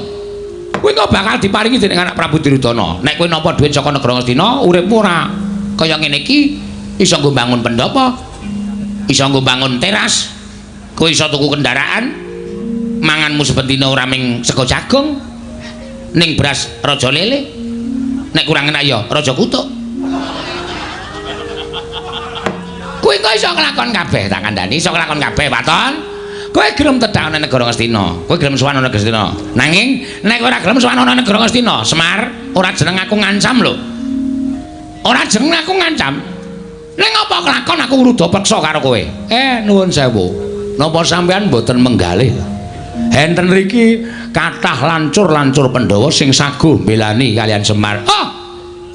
Kuwi kok bakal diparingi dening anak Prabu Duryudana. Nek kowe nampa dhuwit saka negara Ngastina, uripmu ora kaya ngene iki, iso nggo bangun pendhapa, iso nggo bangun teras, kowe iso tuku kendaraan, manganmu saben dina ora ming sego jagung, ning beras raja lele, nek kurang enak ya raja kutuk. Kowe kok iso nglakon kabeh, tak kandhani iso nglakon kabeh, waton. Kowe gelem tedhak ana negara Ngastina, kowe gelem sowan ana Ngastina. Nanging nek ora gelem sowan ana negara Ngastina, Semar, ora jeneng aku ngancam lho. Ora jeneng aku ngancam. Ning apa kelakon aku ngruda peksa karo kowe? Nuwun sewu. Napa sampean mboten menggalih? Enten riki kathah lancur-lancur Pandhawa sing saguh mbelani kalian Semar. Oh,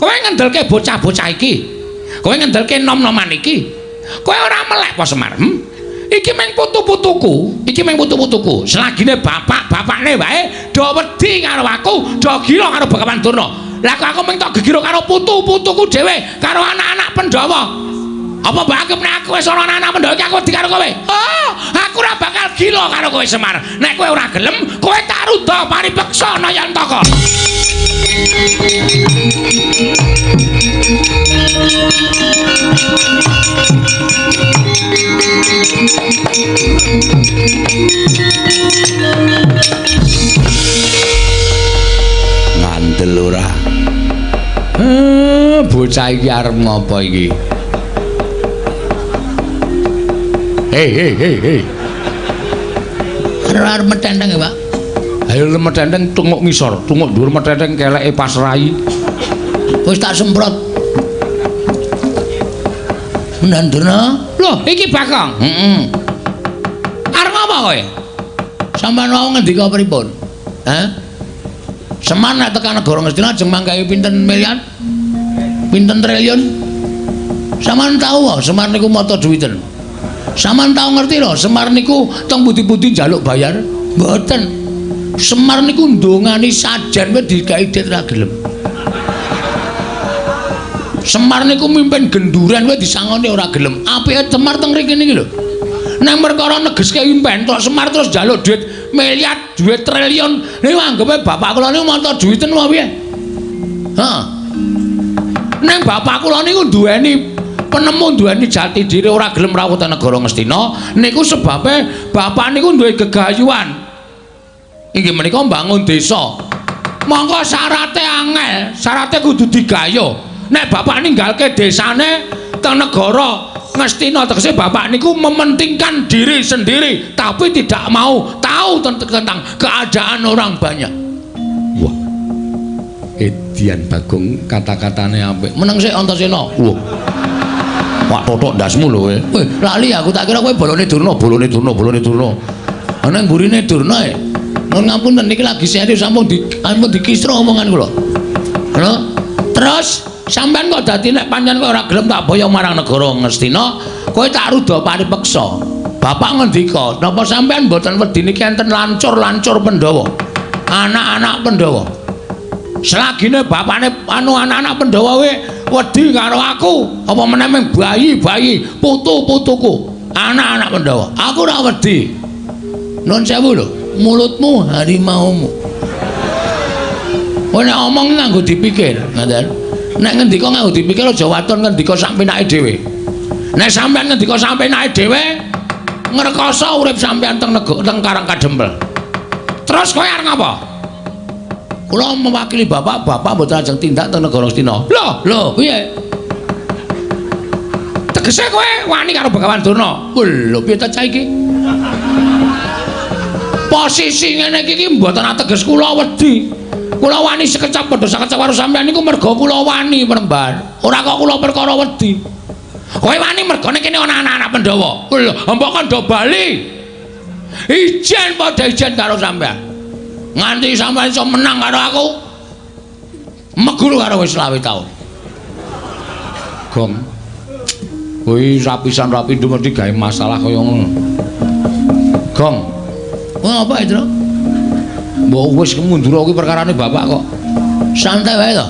kowe ngendelke bocah-bocah iki. Kowe ngendelke nom-noman iki. Kowe ora melek apa Semar? Iki mung putu-putuku, iki mung putu-putuku. Selagine bapak-bapakne wae do wedi karo aku, do gila karo Begawan Durna. Lah kok aku mung tok gegiro karo putu-putuku dhewe, karo anak-anak Pandhawa. Apa mbok anggap nek aku wis ana anak-anak Pandhawa iki aku wedi karo kowe? Oh, aku ora bakal gila karo kowe Semar. Nek kowe ora gelem, kowe tak rudha paripeksa Nayantaka. Ngandel ora? Bocah iki arep ngopo iki? Hei hei hei hei. Arep metenteng ya, Pak. Ayo metenteng tunguk ngisor, tunguk dhuwur metenteng keleke pas rai. Wis tak semprot. Ndandurna. Loh, iki Bagong. Heeh. Arep ngopo kowe? Sampeyan wau ngendika pripun? Hah? Semar nek tekan negara Ngastina ajeng manggahi pinten miliar? Pinten triliun? Sampeyan tau wae Semar niku mata duwiten. Sampeyan tau ngerti lho, Semar niku teng pundi-pundi njaluk bayar? Mboten. Semar niku ndongani sajen wae digawe dit ra gelem. Semar niku mimpin genduren wae disangoni ora gelem. Apike Semar teng mriki niki lho. Nek perkara negeske impen tok Semar terus njaluk duit miliar, duit triliun. Niku anggepe bapak kula niku manca duwiten apa piye? Heeh. Neng bapak kula niku duweni penemu, duweni jati diri, ora gelem rawuh teng negara Ngastina. Niku sebabe bapak niku duwe gegayuhan. Inggih menika mbangun desa. Monggo syarate angel, syarate kudu digayuh. Nek bapak ninggalke desane teng negara Ngastina, tegese bapak niku mementingkan diri sendiri tapi tidak mau tahu tentang keadaan orang banyak. Wah. Edian Bagong kata-katane apik. Meneng sik Antasena. Wah. Wak totok ndasmu lho kowe. Weh, lali aku tak kira kowe bolone Durna, bolone Durna, bolone Durna. Ana mburine Durna e. Nuwun ngapunten niki lagi serius sampun dikisra omongan kula. Lho, terus sampean kok dadi nek pancen kowe ora gelem tak boyong marang negara Ngastina, kowe tak ruda paripeksa. Bapak ngendika, napa sampean mboten wedi niki enten lancur-lancur Pandhawa? Anak-anak Pandhawa. Selagine bapane anu anak-anak Pandhawa kuwi wedi karo aku, apa meneh ming bayi-bayi putu-putuku, anak-anak Pandhawa. Aku ora wedi. Nuwun sewu lho, mulutmu harimaumu. Kowe nek omong nganggo dipikir, ngoten. Nek ngendika nganggo dipikir aja waton ngendika sak penake dhewe. Nek sampean ngendika sak penake dhewe, ngrekoso urip sampean teng teng Karang Kadempel. Terus kowe arep ngapa? Kula mewakili bapak, bapak mboten ajeng tindak teng negara Ngastina. Lho, lho, piye? Tegese kowe wani karo Begawan Durna. Lho, piye ta cah iki? Posisi ngene iki mboten ateges kula wedi. Kula wani sekecap padha sakecap karo sampean niku merga kula wani mrembar. Ora kok kula perkara wedi. Kowe wani mergane kene ana anak-anak Pandhawa. Lho, mbok kandha bali. Ijen padha ijen karo sampean. Nganti sampean iso menang karo aku. Meguru karo wis 25 taun. Gong. Kuwi rapisan rapindho mesti gawe masalah kaya ngono. Gong. Wah, apa itu? Mbok wis mundur kuwi perkarane bapak kok. Santai wae to.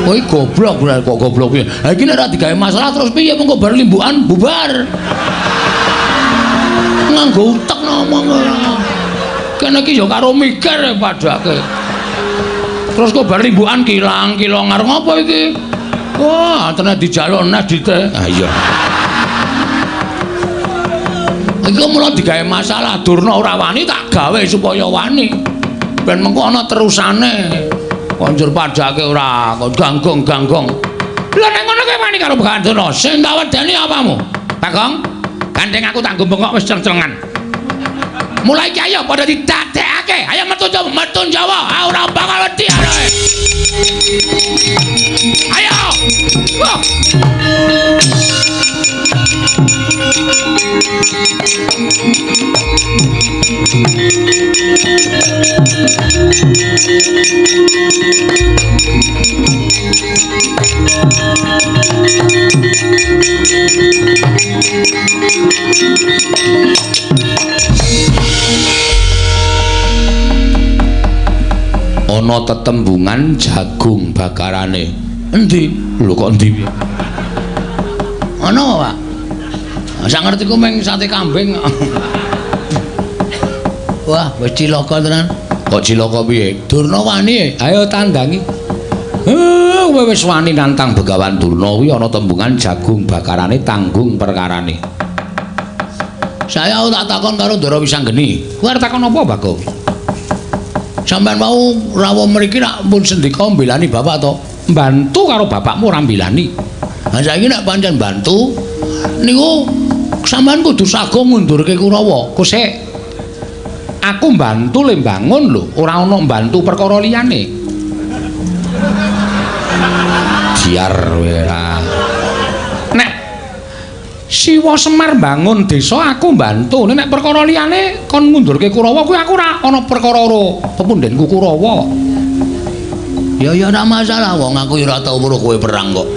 Kowe goblok kok goblok piye? Ha iki nek ora digawe masalah terus piye mengko bar limbukan bubar. Nganggo utek ngomong ora. Kene iki ya karo mikir padake. Terus kok bar limbukan kilang-kilong arep ngopo iki? Wah, tenan dijaluk nes dite. Ha iya. Iku mula digawe masalah Durna ora wani tak gawe supaya wani. Ben mengko ana terusane. Konjur padake ora kok ganggong-ganggong. Lah nek ngono kowe wani karo Begawan Durna, sing tak wedeni apamu? Bagong, gandeng aku tak bengok wis ceng-cengan. Mulai iki ayo padha didadekake. Ayo metu Jawa, metu Jawa. Ah ora bakal wedi ae. Ayo. Wah. Ana tetembungan jagung bakarane. Endi? Lho kok endi piye? Ana apa, Pak? Sak ngertiku mung sate kambing. Wah, wis cilaka tenan. Kok cilaka piye? Durna wani. Ayo tandangi. Kowe wis wani nantang Begawan Durna kuwi ana tembungan jagung bakarane tanggung perkarane. Saya tak takon karo Ndara Wisanggeni. Kowe arep takon apa, Bagong? Sampeyan mau rawuh mriki nak pun sendika mbelani bapak to? Mbantu karo bapakmu ora mbelani. Lah saiki nek pancen bantu niku sampeyan kudu sago ngundurke Kurawa. Kosek. Aku mbantu le mbangun lho, ora ana mbantu perkara liyane. Diar ora. Nek Siwa Semar mbangun desa aku mbantu. Nek perkara liyane kon ngundurke Kurawa kuwi aku ora ana perkara ro pepundhenku Kurawa. Ya ya ora masalah wong aku ya ora tau weruh kowe perang kok.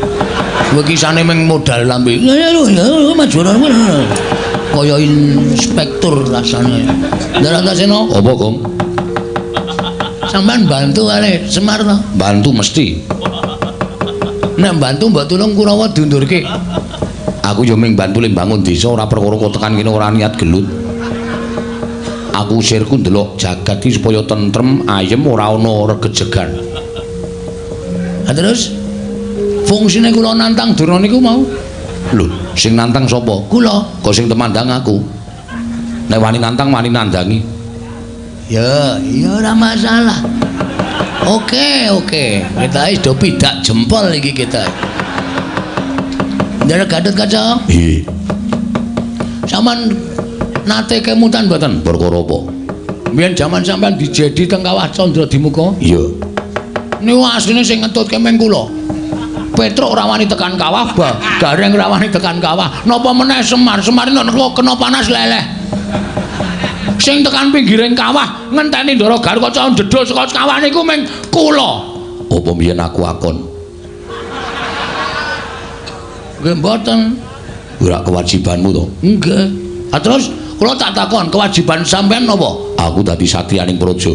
Kowe kisane mung modal lambe. Ya ya maju kaya inspektur rasane. Ndara Antasena, apa, Gong? Sampeyan bantu kali Semar to? Bantu mesti. Nek bantu mbok tulung Kurawa diundurke. Aku yo mung bantu le mbangun desa ora perkara kok tekan kene ora niat gelut. Aku sirku ndelok jagat iki supaya tentrem, ayem, ora ana regejegan. Ha terus fungsine kula nantang Durna niku mau. Lho, sing nantang sapa? Kula. Kok sing temandang aku. Nek wani nantang, wani nandangi. Ya, ya ora masalah. Oke, oke. Kita wis do pidak jempol iki kita. Ndara Gatotkaca? Nggih. Sampeyan nate kemutan mboten? Perkara apa? Mbiyen jaman sampeyan dijedi teng Kawah Candra Dimuka? Iya. Niku asline sing ngetutke meng kula. Petruk ora wani tekan kawah, Gareng ora wani tekan kawah. Napa meneh Semar? Semar nek kena panas leleh. Sing tekan pinggiring kawah ngenteni Ndara Gatotkaca ndedhul saka kawah niku meng kula. Apa mbiyen aku akon? Nggih mboten. Ora kewajibanmu to? Nggih. Ha terus kula tak takon, kewajiban sampean napa? Aku dadi satriyaning praja.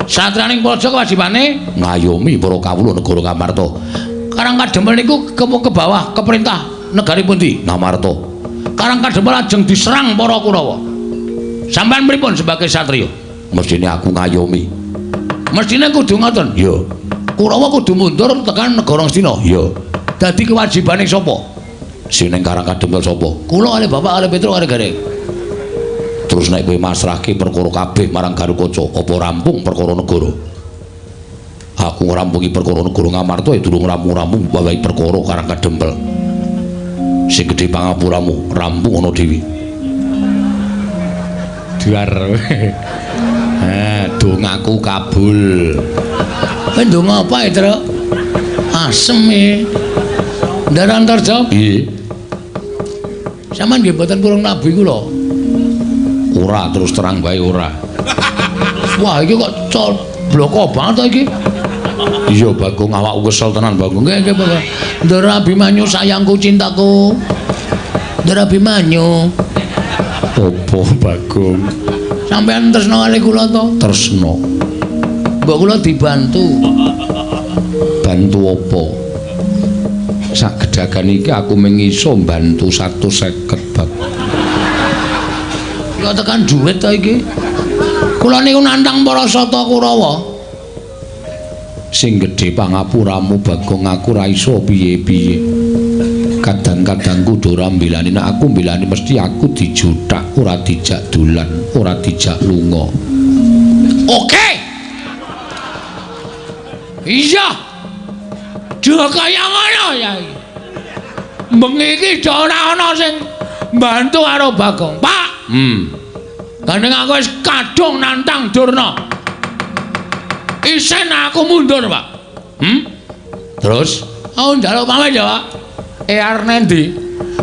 Satriyaning praja kewajibane ngayomi para kawula negara Ngamarta. Karang Kadempel niku ke bawah ke perintah negari pundi? Ngamarta. Karang Kadempel lajeng diserang para Kurawa. Sampean pripun sebagai satriya? Mestine aku ngayomi. Mestine kudu ngoten. Iya. Kurawa kudu mundur tekan negara Ngastina. Iya. Dadi kewajibane sapa? Sing ning Karang Kadempel sapa? Kula kalih bapak kalih Petruk kalih Gareng. Terus nek kowe masrahke perkara kabeh marang Gatotkaca, apa rampung perkara negara? Aku ngrampungi perkara negara Ngamarta ya durung rampung-rampung wawahi perkara Karang Kadempel. Sing gedhe pangapuramu, rampung ana dhewe. Duar. Eh, dongaku kabul. Kowe ndonga apa, Truk? Asem e. Ndara Antarja? Nggih. Sampeyan nggih mboten purung nabi kula. Ora, terus terang bae ora. Wah, iki kok bloko banget to iki. Iya, Bagong, awakku kesel tenan, Bagong. Nggih, nggih, Bagong. Ndara Abimanyu sayangku cintaku. Ndara Abimanyu. Apa, Bagong? Sampeyan tresna kali kula to? Tresna. Mbok kula dibantu. Bantu apa? Sak gedagan iki aku mung iso mbantu 150, Bagong. Kok tekan duit to iki? Kula niku nantang para sata Kurawa. Sing gedhe pangapuramu, Bagong, aku ora iso piye-piye. Kadang-kadang kudu ora mbelani, nek aku mbelani mesti aku dijuthak, ora dijak dolan, ora dijak lunga. Oke. Iya. Do kaya ngono ya iki. Bengi iki do ora ana sing mbantu karo Bagong. Pak. Gandeng aku wis kadung nantang Durna. Isen aku mundur, Pak. Terus aku njaluk pamit ya, Pak. Arep nendi?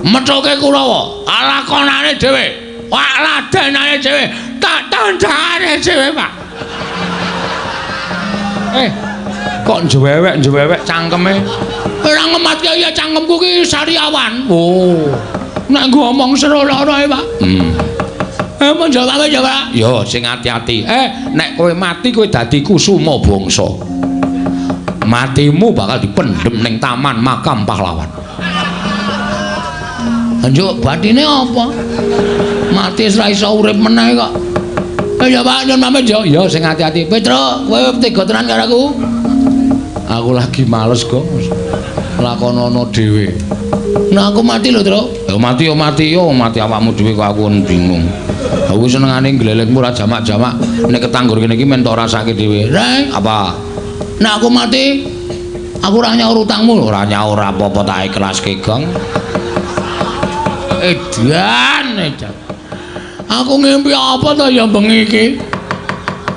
Methuke Kurawa, lakonane dhewe. Wah, ladenane dhewe, tak tandhane dhewe, Pak. Kok njewewek-njewewek cangkeme? Ora ngematke ya cangkemku ki sariawan. Oh. Nek nggo omong seru lara e, Pak. Mun jawab ya, Pak. Yo sing ati-ati. Nek kowe mati kowe dadi kusuma bangsa. Matimu bakal dipendhem ning taman makam pahlawan. Njuk batine apa? Mati wis ora iso urip meneh kok. Ya Pak, nyun pamit yo. Ya sing ati-ati. Petruk, kowe tega tenan karo aku. Aku lagi males kok. Lakonono dhewe. Nah aku mati lho, Truk. Ya mati yo mati yo, mati awakmu dhewe kok aku bingung. Aku senengane glelengmu ora jamak-jamak. Nek ketanggur kene iki men tok rasake dhewe. Reng, apa? Nek aku mati, aku ora nyaur utangmu. Ora nyaur apa-apa tak ikhlaske, Gong. Edan, edan. Aku ngimpi apa to ya bengi iki?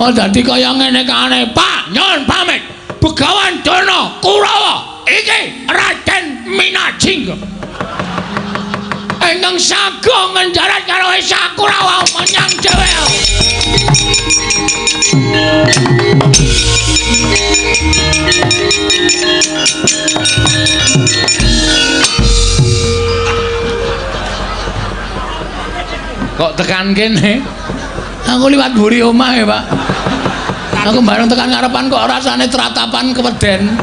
Oh dadi kaya ngene kane, Pak, nyun pamit. Begawan Durna Kurawa iki Raden Minajingga. Ingkang sagung ngenjarat karo Esa Kurawa menyang dhewe. Kok tekan kene? Aku liwat mburi omah ya, Pak. Aku bareng tekan ngarepan kok rasane tratapan keweden.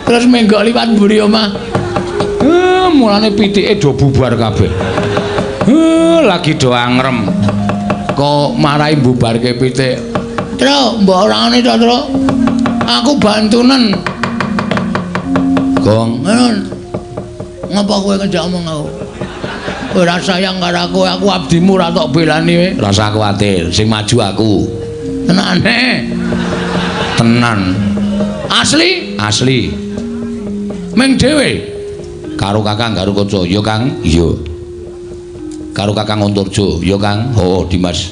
Terus menggok liwat mburi omah. Mulane pitike do bubar kabeh. Lagi do angrem. Kok marai mbubarke pitik. Truk, mbok ora ngene to, Truk. Aku bantunen. Gong, ngapa kowe ngejak omong aku? Ora sayang karo aku, aku abdimu ora tok belani kowe. Rasa kuwatir, sing maju aku. Tenane. Tenan. Asli? Asli. Ming dhewe. Karo Kakang Garukaca, ya Kang? Iya. Karo Kakang Antarja, ya Kang? Heeh, Dimas.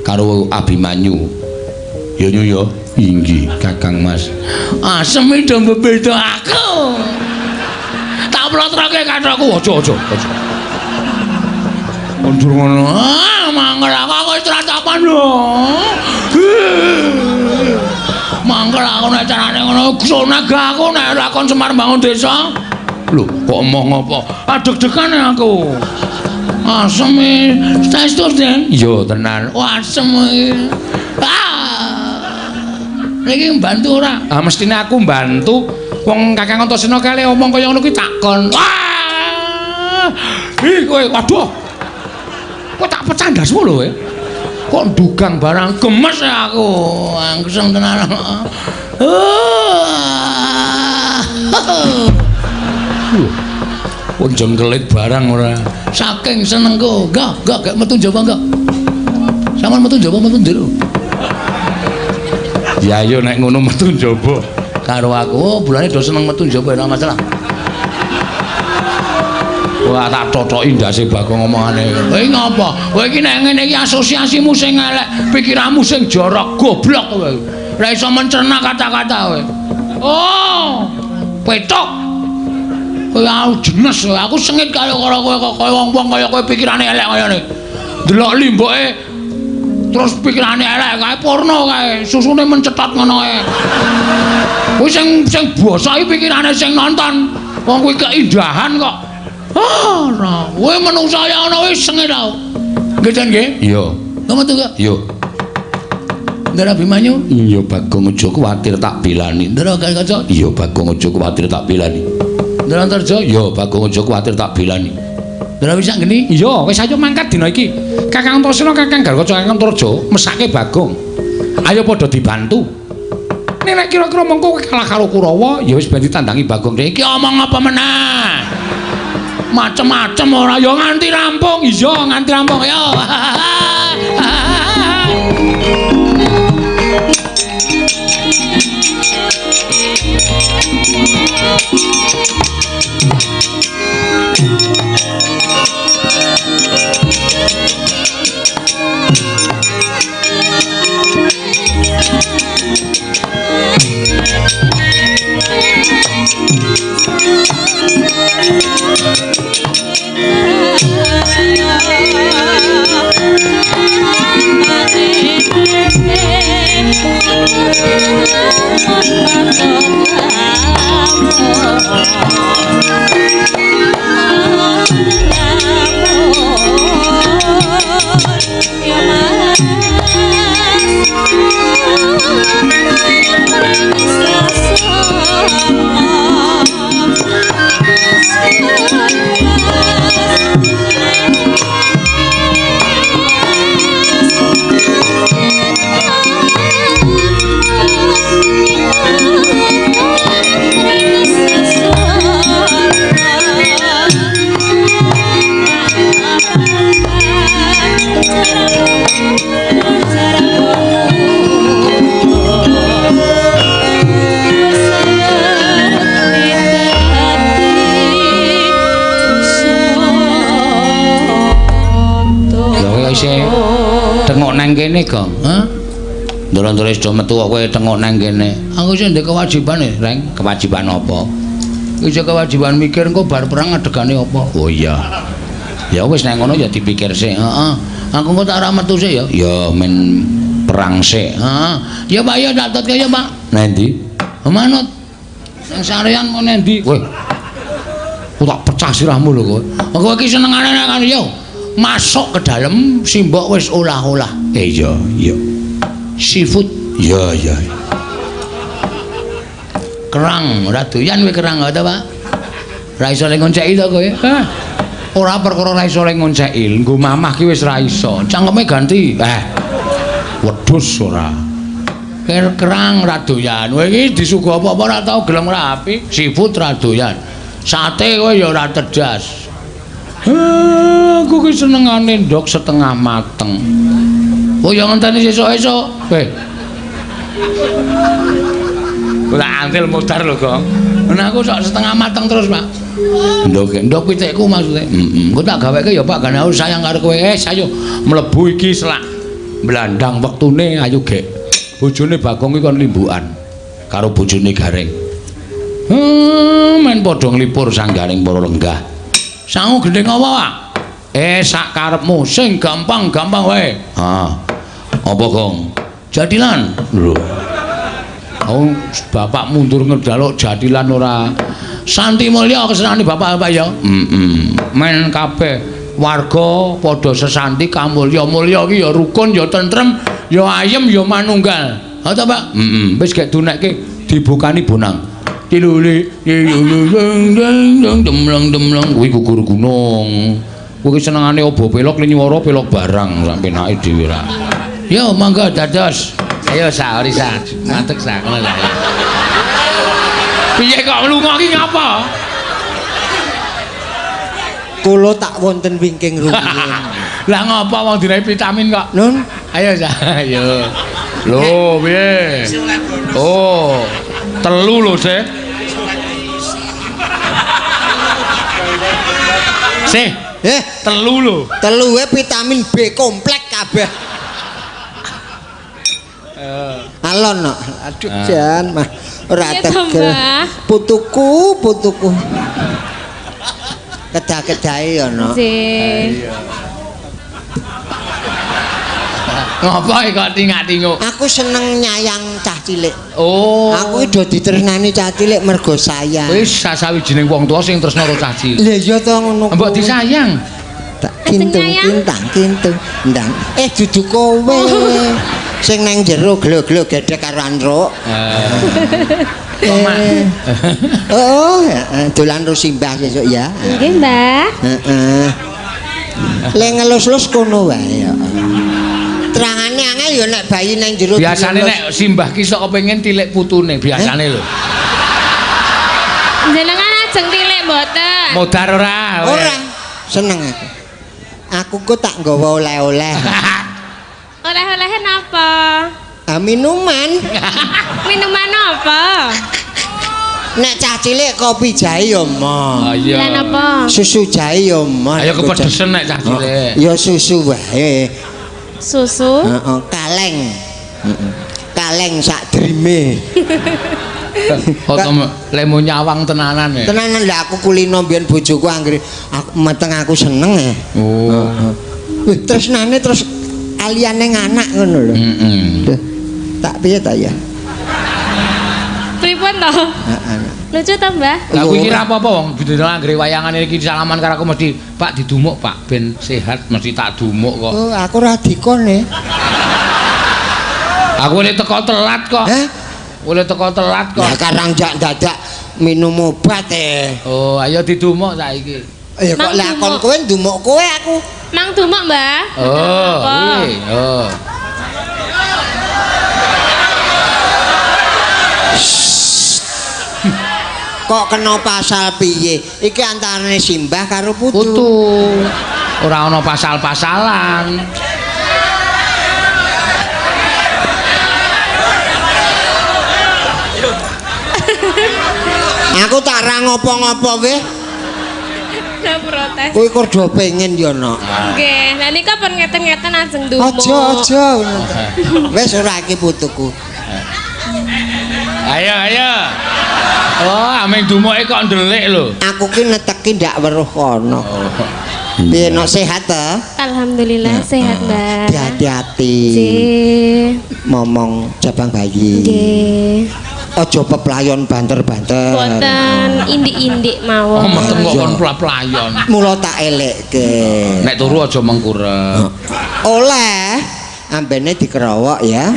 Karo Abimanyu. Ya nyu ya. Inggih, Kakang Mas. Asem iki do mbebeda aku. Tak plotroke kathokku, aja aja aja. Mundur ngono. Ah, mangkel aku wis tratapan lho. Mangkel aku nek carane ngono, sonaga aku nek lakon Semar mbangun desa. Lho, kok emoh ngopo? Adeg-degan aku. Asem iki. Saestu, Den? Iya, tenan. Wah, asem iki. Ah. Niki mbantu ora? Ah, mestine aku mbantu. Wong Kakang Antasena kale omong kaya ngono kuwi takon. Wah! Ih, kowe waduh. Kowe tak pecah ndasmu lho kowe. Kok ndugang barang gemes aku. Angseng tenan. Kok jengkelit barang ora. Saking senengku. Enggak, enggak metu njaba enggak. Sampeyan metu njaba metu njero. Ya ayo nek ngono metu njaba karo aku. Oh, bulane do seneng metu njaba ora masalah. Wah, tak totoki ndase Bagong omongane. Kowe ngapa? Kowe iki nek ngene iki asosiasimu sing elek, pikiranmu sing jorok, goblok kowe. Ora iso mencerna kata-kata kowe. Oh, petok. Kowe aku jenes, aku sengit karo kowe kok kaya wong-wong kaya kowe pikirane elek kaya ngene. Delok limboke terus pikirane elek kae porno kae, susune mencetot ngono kae. Kuwi sing sing basa iki pikirane sing nonton. Wong kuwi keindahan kok. Ah, ora. Kowe menungsa ya ana wis sengit tau. Nggih, Jan nggih? Iya. Lha metu kok? Iya. Ndara Abimanyu? Iya, Bagong aja kuwatir tak belani. Ndara Garukaca? Iya, Bagong aja kuwatir tak belani. Ndara Antarja? Iya, Bagong aja kuwatir tak belani. Ndara Wisanggeni? Iya, wis ayo mangkat dina iki. Kakang Antasena, Kakang Garukaca, Kakang Antarja mesake Bagong. Ayo padha dibantu. Nek nek kira-kira mengko kowe kalah karo Kurawa, ya wis ben ditandangi Bagong. Iki omong apa meneh? Macem-macem ora ya nganti rampung. Iya, nganti rampung ya. Tengok nang kene, Gong. Hah? Ndoro-ndoro wis do metu kok kowe tengok nang kene. Aku sing ndek kewajiban e, Reng. Kewajiban apa? Iki kewajiban mikir engko bar perang adegane apa. Oh iya. Ya wis nek ngono ya dipikir sik. Heeh. Aku engko tak ora metu sik ya. Ya men perang sik. Heeh. Ya Pak ya tak tutke ya, Pak. Nang ndi? Manut. Nang sarean mau nang ndi? Kowe. Aku tak pecah sirahmu lho kowe. Kowe iki senengane nek yo. Masuk ke dalam simbok wis olah-olah. Iya, iya. Seafood. Iya, iya. Kerang, ora doyan kowe kerang ta, Pak? Ora iso le ngonceki to kowe. Hah. Ora perkara ora iso le ngonceki, nggo mamah ki wis ra iso. Cangkeme ganti. Wedhus ora. Kerang ra doyan. Kowe iki disuguh apa-apa ora tau gelem rapi. Seafood ra doyan. Sate kowe ya ora tedas. Aku ki senengane ndok setengah mateng. Oh ya ngenteni sesuk-esuk. Ora antil modar lho, Gong. Nah aku sok setengah mateng terus, Pak. Ndok pitikku maksudnya. Heeh. Engko tak gaweke ya, Pak, gane aku sayang karo kowe. Ayo mlebu iki selak blandang wektune ayo gek. Bojone Bagong iki kon limbukan karo bojone Gareng. Men padha nglipur sanggaring para lenggah. Sangu gendheng apa, Pak? Sak karepmu sing gampang-gampang wae. Ha. Apa, Gong? Jadilan. Lho. Oh, bapak mundur ngejaluk jadilan ora. Santi mulya kesenane bapak-bapak ya. Heeh. Men kabeh warga padha sesanti kamulya. Mulya iki ya rukun, ya tentrem, ya ayem, ya manunggal. Ha ta, Pak? Heeh. Wis gek dunekke dibukani bonang. Tilule demleng-demleng kuwi gugur gunung. Kuwi senengane obo pelok linyuwara pelok barang sak penake dhewe ra. Yo monggo dados. Ayo sa Orisa, ngantek sa ngono lah. Piye kok lunga ki ngapa? Kula tak wonten wingking rumiyin. Lah ngapa wong dinae vitamin kok? Nun, ayo sa, ayo. Lho, piye? Oh, telu lho, Sih. Sih, telu lho. Telu wae vitamin B komplek kabeh. Alon no. Aduh jan mah ora tegel. Putuku, putuku. Kedah-kedahe ya no. Nggih. Ngopo kok tingak-tinguk? Aku seneng nyayang cah cilik. Oh. Aku iki do ditresnani cah cilik mergo sayang. Wis sawijining wong tuwa sing tresna karo cah cilik. Lha iya to ngono. Mbok disayang. Tak kintung kintang kintung ndang. Dudu kowe. Sing nang jero glo-glo gedhek karo antruk. Oh, dolan ro simbah sesuk ya. Nggih, Mbah. Heeh. Le ngelus-lus kono wae ya. Terangane angel ya nek bayi nang jero. Biasane nek simbah ki sok kepengin tilik putune, biasane lho. Jenengan ajeng tilik mboten? Modar ora? Ora. Seneng aku. Aku kok tak nggawa oleh-oleh. Oleh-olehe napa? Ah, minuman. Minuman apa? Nek cah cilik kopi jahe ya mo. Oh iya. Lah napa? Susu jahe ya mo. Ayo kepedhesen nek cah cilik. Ya susu wae. Susu? Heeh, kaleng. Heeh. Kaleng sak drime. Oto lemu nyawang tenanan ya. Tenanan lha aku kulino mbiyen bojoku anggere aku meteng aku seneng ya. Oh. Heeh. Wih, tresnane terus aliyane anak ngono lho. Heeh. Tak piye ta ya? Pripun to? Heeh. Lucu ta, Mbah? Lah kuwi iki ra apa-apa wong bidina anggere wayangane iki salaman karo aku mesti Pak didumuk Pak ben sehat mesti tak dumuk kok. Oh, aku ra dikon e. Aku oleh teko telat kok. Hah? Oleh teko telat kok. Lah karang jak dadak minum obat e. Oh, ayo didumuk saiki. Ya kok lah kon kowe ndumuk kowe aku. Mang dumuk, Mbah. Oh, kuwi. Oh. Kok kena pasal piye? Iki antarane simbah karo putu. Putu. Ora ana pasal-pasalan. Aku tak ra ngopo-ngopo weh. Lah protes. Kowe kok do pengen ya, Nok. Nggih, lah nika pun ngeten-ngeten ajeng ndumuk. Aja, aja. Wis ora iki putuku. Ayo, ayo. Oh, ameng dumuke kok ndelik lho. Aku ki neteki ndak weruh kono. Oh. Piye Nok sehat ta? Alhamdulillah sehat, Mbak. Hati-hati. Nggih. Momong cabang bayi. Nggih. Aja peplayon banter-banter. Boten indik-indik mawon. Oh, meteng kok kon peplayon. Mula tak elekke. Nek turu aja mengkurep. Oleh ambene dikerowok ya.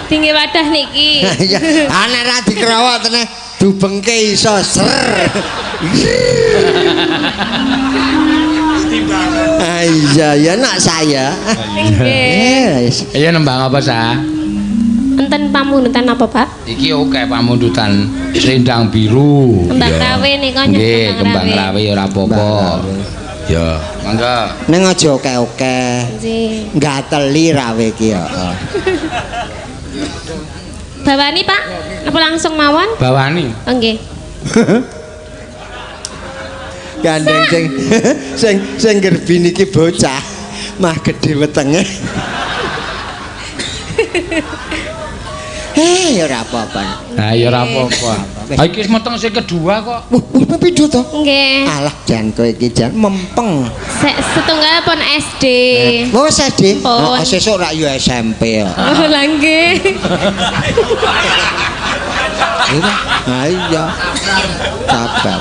Tinggi wadah niki. Iya, ah nek ra dikerowok teneh Dubengke iso ser. Ah iya ya nak saya. Nggih. Yes. Iya nembang apa sa? Enten pamundutan apa, Pak? Iki oke pamundutan selendang biru. Kembang Ya. rawe nika Nggih, kembang rawe ya ora apa-apa. Ya, mangga. Ning aja oke-oke. Nggih. Gateli rawe iki ya. Bawani, Pak? Apa langsung mawon? Bawani. Oh, nggih. Gandeng sing sing sing gerbin iki bocah mah gedhe wetenge. Hei, ya ora apa-apa. Nah, ya ora apa-apa. Ha iki wis meteng sing kedua kok. Wah, wis pindho to? Nggih. Alah jan kowe iki jan mempeng. Setunggal pun SD. Oh, wis SD. Pun. Oh, sesuk rak yo SMP ya. Oh, lah nggih. Ah iya. Sabar.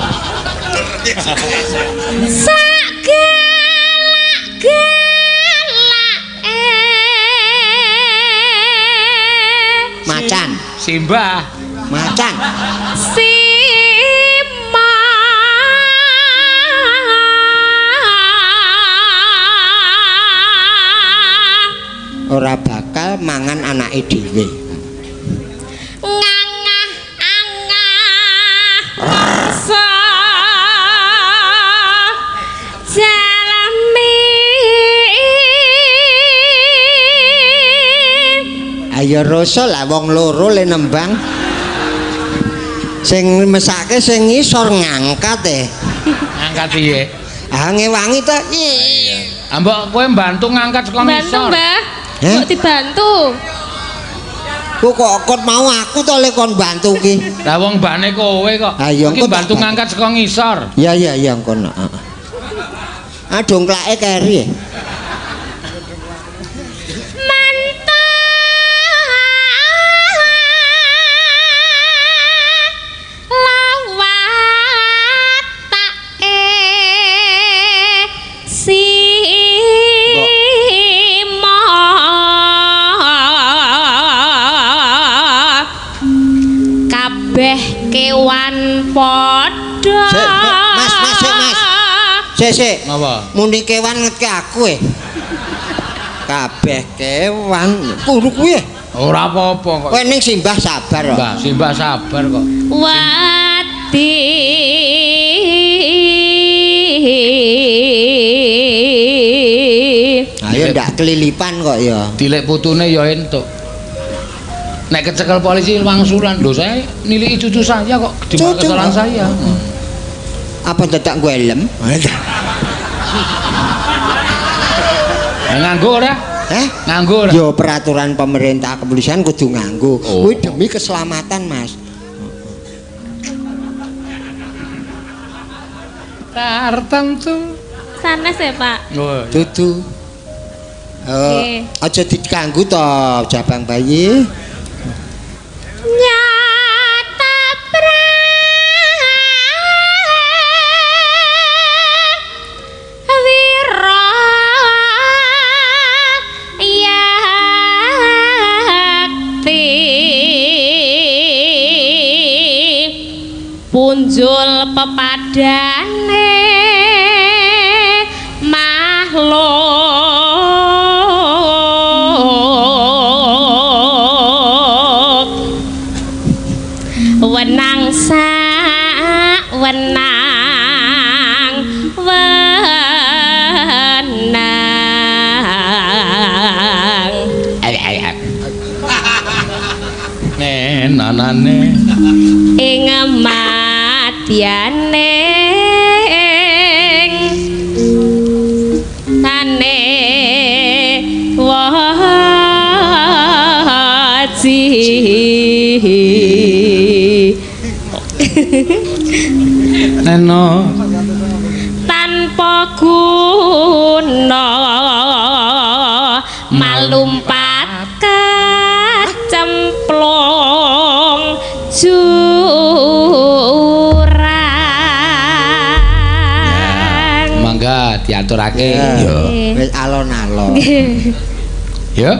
Sak galak-galak Macan, Simbah. macan. Sima Ora bakal mangan anake dhewe. Ngangah angah mangsa jalami. Ayo rasa lah wong loro le nembang. Sing mesake sing ngisor ngangkat e. Ngangkat piye? Ah ngewangi ta. Ah mbok kowe mbantu ngangkat saka Bantu, ngisor. Mbah. Heh? Kok dibantu? Kok kok kon mau aku to le kon bantu ki. Lah wong mbane kowe kok. Ayo, Iki engko tak bantu bantu. ngangkat saka ngisor. Ya ya ya kono. Heeh. Ah dongklake keri. Kabeh kewan padha. Sik, Mas, mas, sik, Mas. Sik sik. Napa? Muni kewan ngetke aku e. Kabeh kewan turu kuwi. Ora apa-apa kok. Kowe ning simbah sabar kok. Mbah, simbah sabar kok. Wati Ayo ndak kelilipan kok ya. Dilek putune ya entuk. Nek kecekel polisi wangsulan, lho saya niliki cucu saya kok di Cucu, kesalahan kok. saya. Apa dadak nggo helm? Nganggo ora? Heh? Nganggo ora? Ya peraturan pemerintah kepolisian kudu nganggo. Oh. Kuwi demi keselamatan, Mas. Tartamtu. Sanes ya, Pak. Oh, iya. Dudu. Oh, Oke. aja diganggu to, jabang bayi. Nyata prawira yakti punjul pepadane makhluk wenang sak wenang wenang Nenanane. ing madyane tane waji. Neno. Tanpa guna malumpat kecemplung jurang. Mangga diaturake. Ya. Ya. Wis alon-alon. Ya.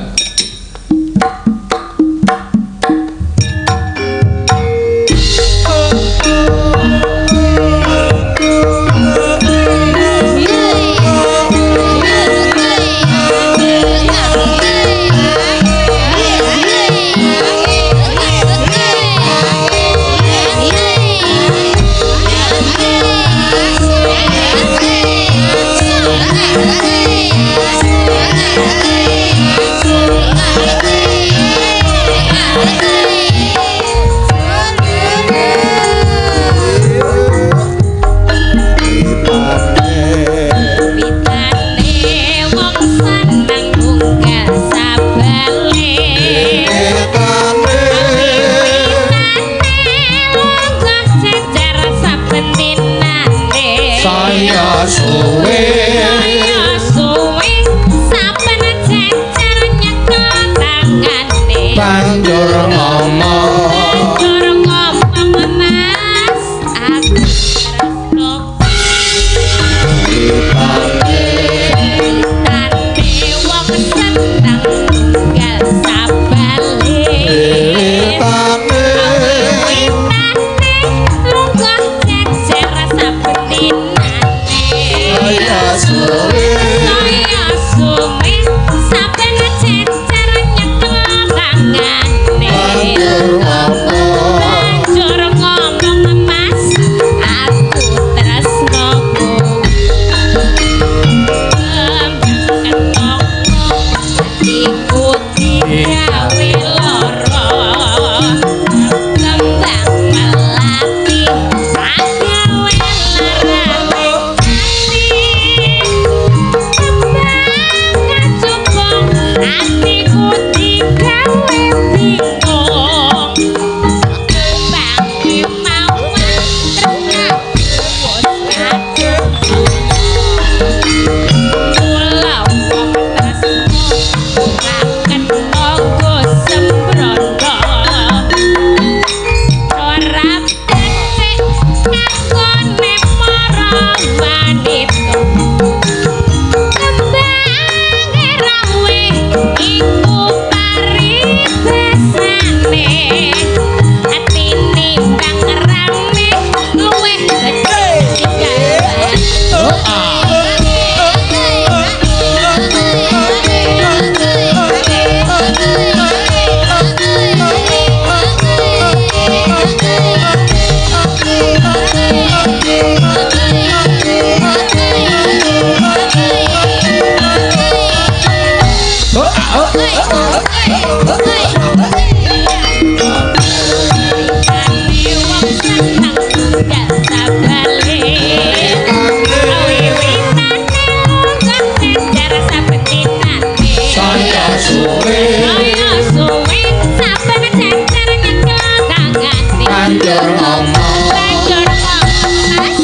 Banjur ngomong. Banjur ngomong Mas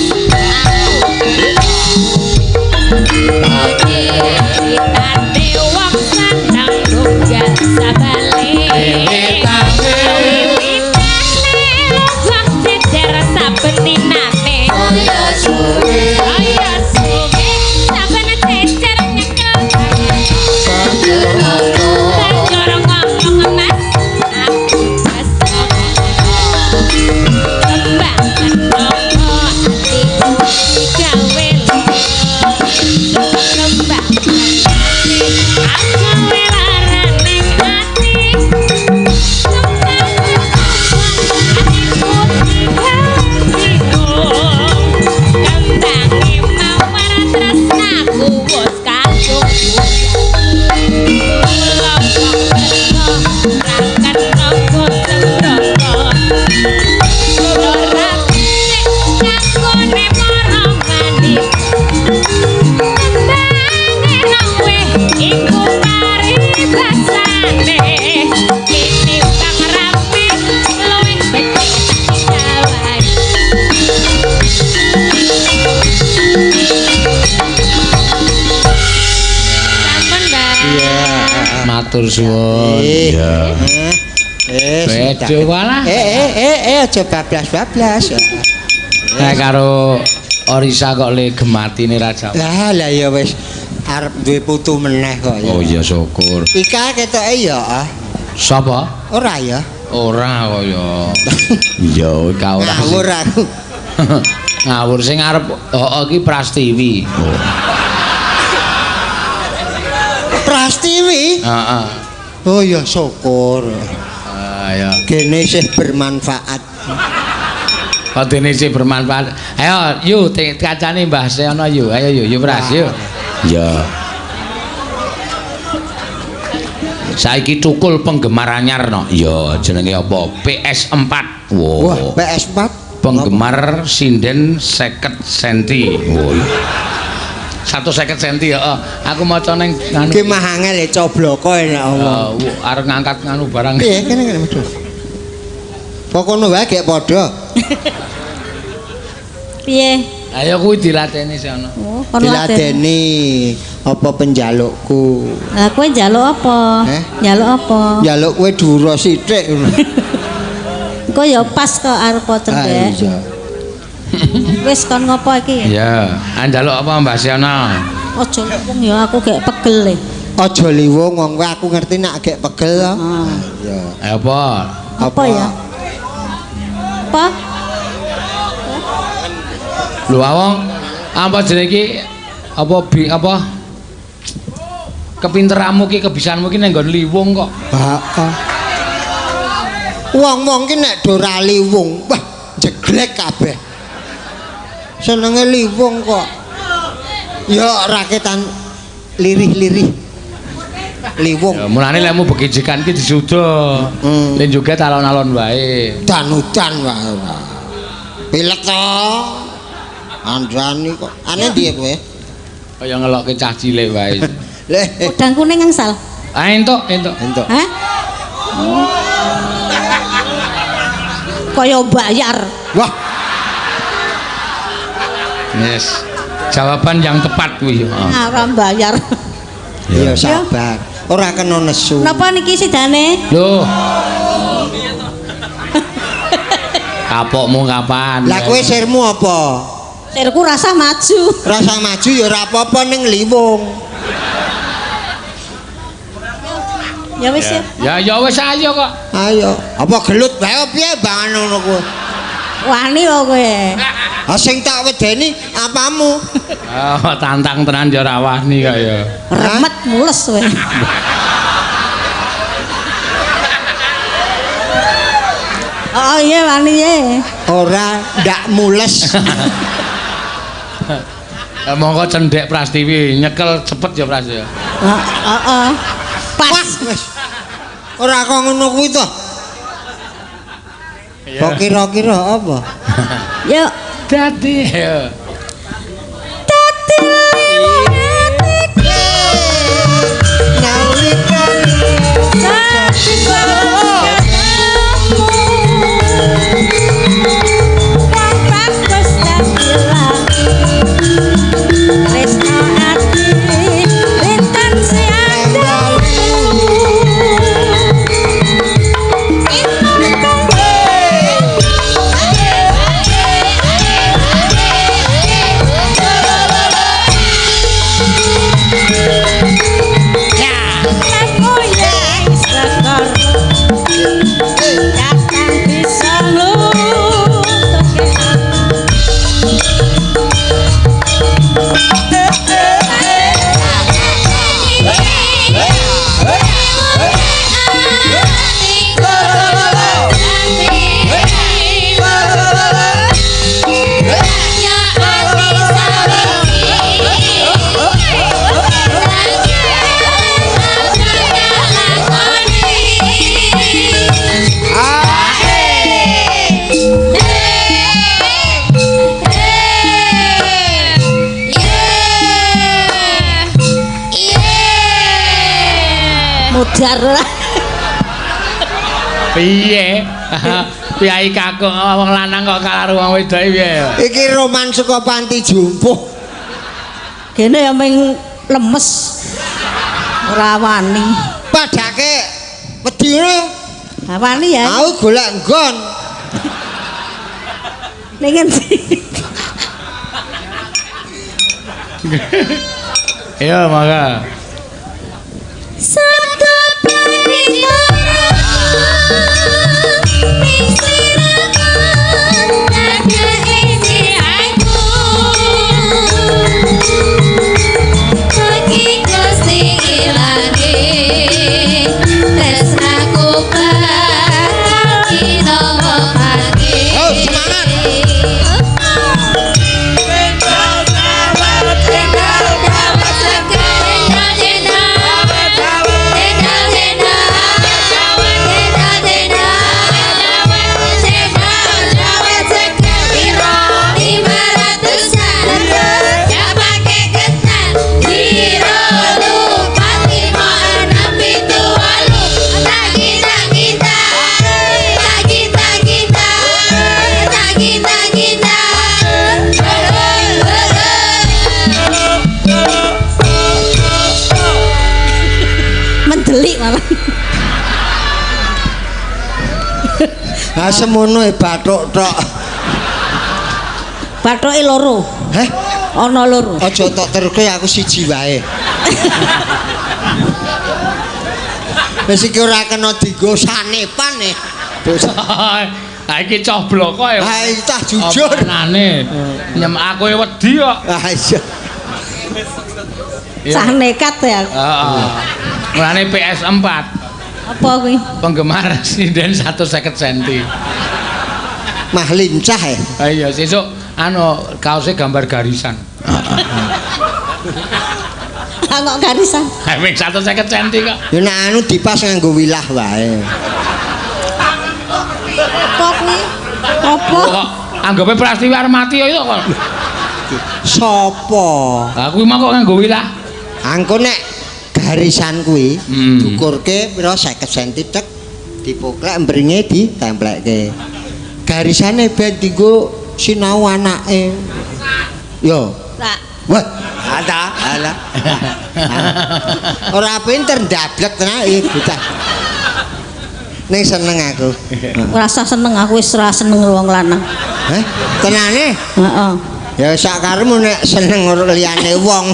aku. Wiwitane wong seneng nunggal sabale. Wiwitane. Wiwitane wong jejer saben dinane. Kaya suwe. Kaya suwe saben jejer nyekel. Banjur ngomong. Banjur ngomong Mas aku kesel. Kembang kenapa atiku digawe lara. Kembang agawe lara ning ati. Kembang kenapa atiku digawe bingung. Kembange mawar tresnaku wis kadung kula wong beto ra kena sembrono. Ora becik ngakone para manis. Kembange nawe iku paribasane. Tinimbang rame luwih becik tak gawahi. Sampun, Mbak. Iya. Matur suwun. Iya. Bedo walah. Aja bablas-bablas. Nek karo Orisa kok le gematine Raja. Lah lah ya wis arep duwe putu meneh kok ya. Oh iya syukur. Ika ketoke ya ah. Sapa? Ora ya. Ora kok ya. Iya, Ika ora. Ngawur aku. Ngawur sing arep heeh iki Prastiwi. Oh. Prastiwi. Heeh. Oh ya syukur. Ah ya. Gene isih bermanfaat. Padene isih bermanfaat. Ayo yu kancane Mbah Seno yu. Ayo yu, yu Pras yu. Ya. Saiki tukul penggemar anyar no. Ya jenenge apa? PS4. Wah, Wow. PS4. Penggemar sinden 50 senti. Oh. 150 senti ya. Aku maca ning nganu. Ki mah angel e cobloko nek omong. Arep ngangkat nganu barang. Piye kene kene medhun. Pokono wae gek padha. Piye? Ayo kuwi dilateni sono. Oh, kon lateni. Diladeni apa penjalukku. Lah kowe njaluk apa? Eh? Njaluk apa? Njaluk kowe dura sithik. Engko ya pas kok arep Ah cendhek. iya. Wis kon ngopo iki? Ya, njaluk apa Mbah Seno? Aja wong ya aku gek pegel e. Aja liwung wong kowe aku ngerti nek gek pegel to. Ah. Iya. Ayo apa? Apa ya? Apa? Lho awong apa jenenge iki apa bi apa kepinteranmu ki kebisaanmu ki ning nggon liwung kok. Heeh. Wong-wong ki nek do ora liwung, wah jeglek kabeh. Senenge liwung kok. Ya raketan lirih-lirih. Liwung. Ya mulane lekmu begijikan ki disuda. Hmm. Len joget alon-alon wae. Udan-udan wae ora. Pilek to. Andani kok. Ane ndi kowe? Kaya ngelokke cah cilik wae. Leh, Udang kuning angsal. Ah entuk, entuk. entuk. Hah? Kaya bayar. Wah, Yes. Jawaban yang tepat kuwi. Heeh. Ora bayar. ya sabar. Ora kena nesu. Napa niki sidane? Loh. Kapokmu kapan? Lah kowe sirmu apa? Sirku rasa maju. Rasa maju ya ora apa-apa ning liwung. Ya wis ya. Ya ya wis ayo kok. Ayo, apa gelut wae piye bangan ngono kuwi? Wani kok kowe. Ah sing tak wedeni apamu? Oh, tantang tenan ya ora wani kok ya. Remet mules kowe. Oh iya wani ye. Ora ndak mules. Monggo cendhek Prastiwi, nyekel cepet ya Pras ya. Heeh. Pas. Wah, wis. Ora kok ngono kuwi to. Kok kira-kira apa? Yuk. Dadi ya. Dadi liwung atiku. Nalikane Dadi ketemu. Kejar ora. Piye? Piyai kakung wong lanang kok kalah karo wong wedok piye? Iki roman saka panti jumpuh. Kene ya ming lemes. Ora wani. Padake wedi ngono. Ha wani ya. Aku golek nggon. Ning endi? Iya, mangga. Sabda paripurna ing sliramu dadake aku bagi Gusti ilane tresnaku bakal dinawa pati. Oh, semangat. Mendelik malah. Ha semono e bathuk tok. Bathuke loro. Heh, Ana loro. aja tok teruske aku siji wae. Wis iki ora kena dienggo sanepan e. Bocah. Ha iki cah bloko ya. Ha iki cah jujur. Omonane. Nyem aku ya wedi kok. Ah iya. Cah nekat ya. Heeh. Mulane PS4 Apa kuwi? penggemar sinden 150 cm. Mah lincah e. Ha iya sesuk anu kaose gambar garisan. Ah kok garisan. Ha ming 150 cm kok. Ya nek anu dipas nganggo wilah wae. Apa kuwi? Apa? Kok anggape Prastiwi arep mati ya kok. Sopo? Lah kuwi mah kok nganggo wilah. Angko nek garisan kuwi diukurke pira 50 cm tek dipoklek mbringe ditemplekke. Garisane ben dienggo sinau anake. Yo. Lah, Wah, ala ala. Ora pinter ndablek tenan iki bocah. Ning seneng aku. ora usah seneng aku wis ora seneng wong lanang. Heh, tenane? Heeh. Ya sak karepmu nek seneng karo liyane wong.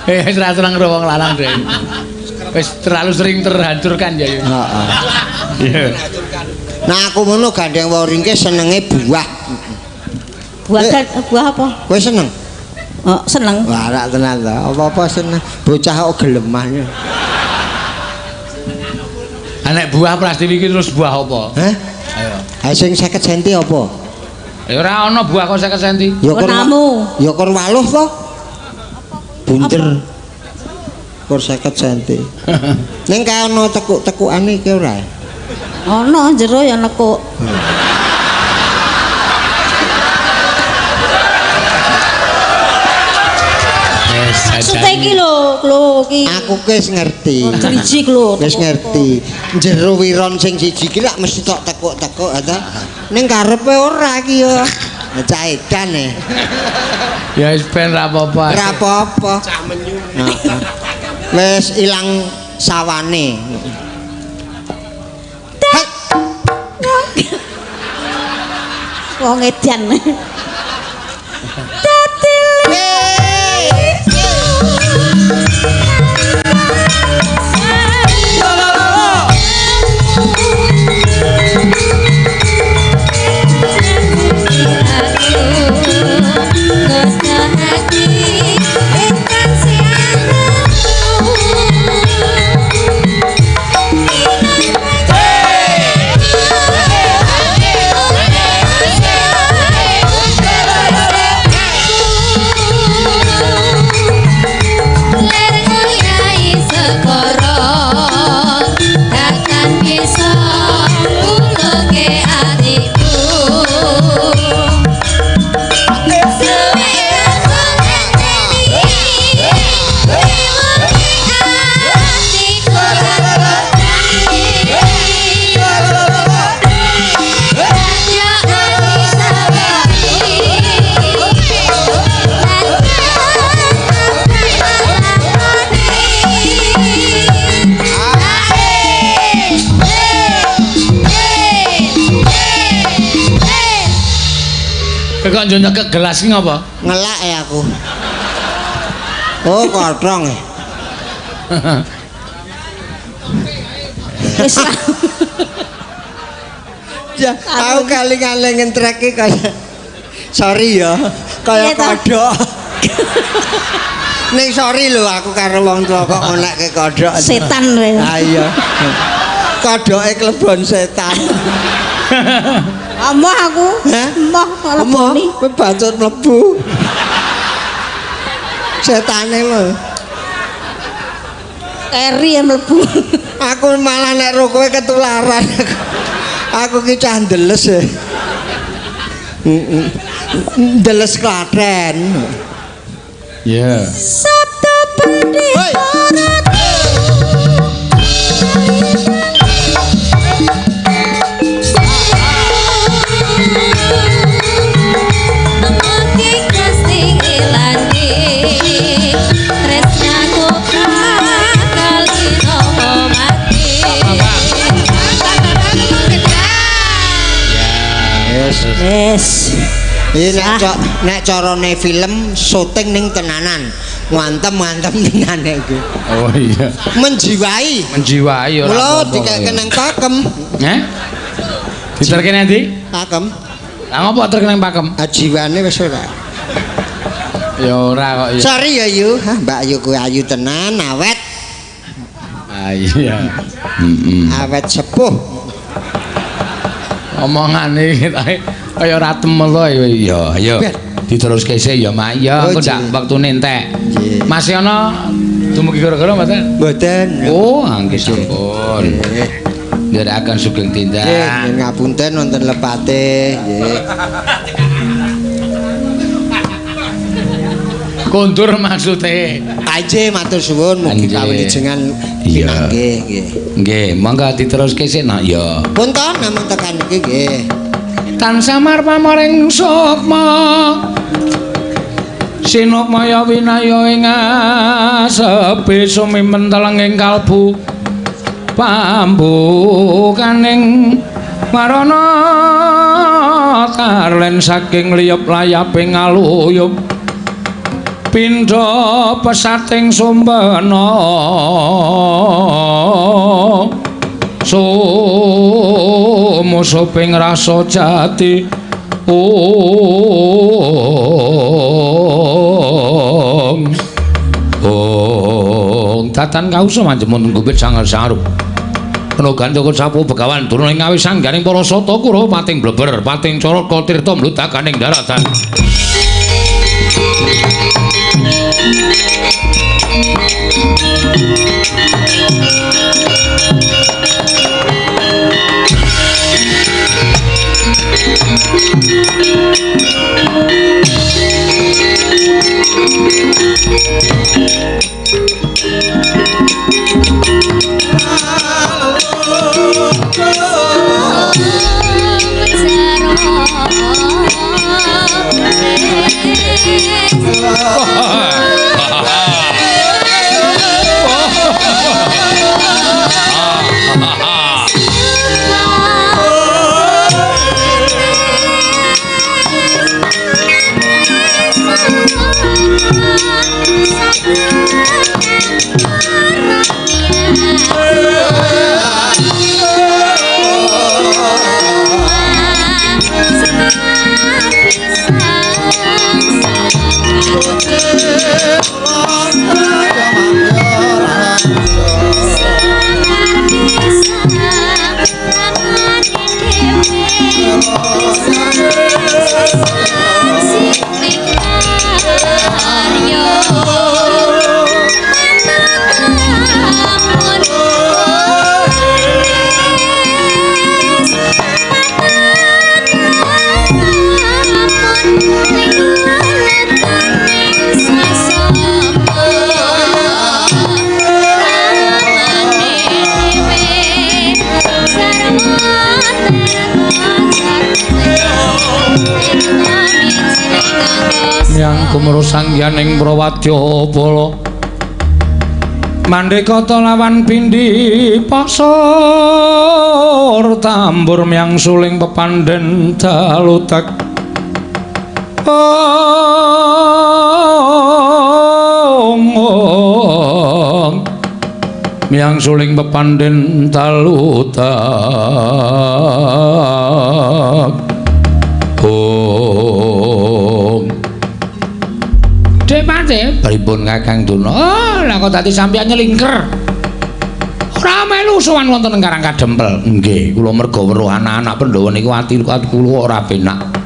Eh wis ra seneng karo wong lanang dhewe. Wis terlalu sering terhancurkan ya. ya. Heeh. Iya. Nah aku ngono gandeng wong ringkih senenge buah. Buah buah apa? Kowe seneng? Oh, seneng. Wah, rak tenan ta. Apa-apa seneng. Bocah kok gelemah. Ha nek buah Prastiwi iki terus buah apa? Hah? Ayo. Ha sing 50 cm apa? Ya ora ana buah kok 50 cm. Ya kor Namu. Ya kor waluh to. Bunder. Kor 50 cm. Ning kae ana tekuk-tekukane iki ora? Ana jero ya nekuk. Maksudnya iki lho, lho iki. Aku ki wis ngerti. Driji ku lho. Wis ngerti. Jero wiron sing siji ki lak mesti tok tekuk-tekuk ta. Ning karepe ora iki ya. Cah edan e. Ya wis ben ra apa-apa. Ora apa-apa. Cah menyu. Wis ilang sawane. Hei, Wong edan. Hey! Kowe kok njo nyekek gelas ki ngapa? Ngelak ya aku. Oh, kotrong. Wis lah. Ya, aku kali-kali ngentrek iki kaya sorry ya, kaya kodhok. Ning sorry lho aku karo wong tuwa kok ngonekke kodhok. Setan kowe. Ha iya. Kodhoke klebon setan. Emoh aku. Emoh kok leboni. Kowe bacut mlebu. Setane lho. Keri yang mlebu. Aku malah nek ro kowe ketularan. Aku ki cah ndeles e. Ndeles Klaten. Iya. Sabda Pendeta Yes. Iki nek carane film syuting ning tenanan. Ngantem-ngantem tenan iki. Oh iya. Menjiwai. Menjiwai ora. Mula dikeke nang pakem. Heh? Diterke nang ndi? Pakem. Lah ngopo terke nang pakem? Jiwane wis ora. Ya ora kok ya. Sorry ya Yu. Hah, Mbak Yu kuwi ayu tenan, awet. Ah iya. Heeh. Awet sepuh. Omongane kaya ora temel to ya. Ayo diteruske sik ya Mak. Ya engko ndak wektune entek. Masih ana dumugi gara-gara mboten? Mboten. Oh, nggih sampun. Nderekaken sugeng tindak. Nggih, ngapunten wonten lepate nggih. Kondur maksude. Aje matur suwun mugi kawilijengan pinanggih nggih. Nggih, monggo diteruske sik nak ya. Pun to namung tekan iki nggih. Tansah marpamoring sukma. Sinukmaya winaya ing asepi sumimenteleng ing kalbu. Pambukaning marana tarlen saking liyep layaping aluyup. Pindha pesating sumbena sumusuping rasa jati om om tatan kausa manjemun gubit sangal sarup kena gandaka sapu begawan turun ing awis sangganing para sata kura pating bleber pating caraka tirta mludakaning daratan. Yang kumuru sangyaning Prawadyabala mandekata lawan pindhi pasor tambur myang suling pepandhen dalutek Ong miyang suling pepandhen talutak. Ong Depate pripun Kakang Durna? Oh, lah kok dadi sampeyan nyelingker. Ora melu sowan wonten ing Karang Kadempel. Nggih, kula merga weruh anak-anak Pandhawa niku ati kula ora penak.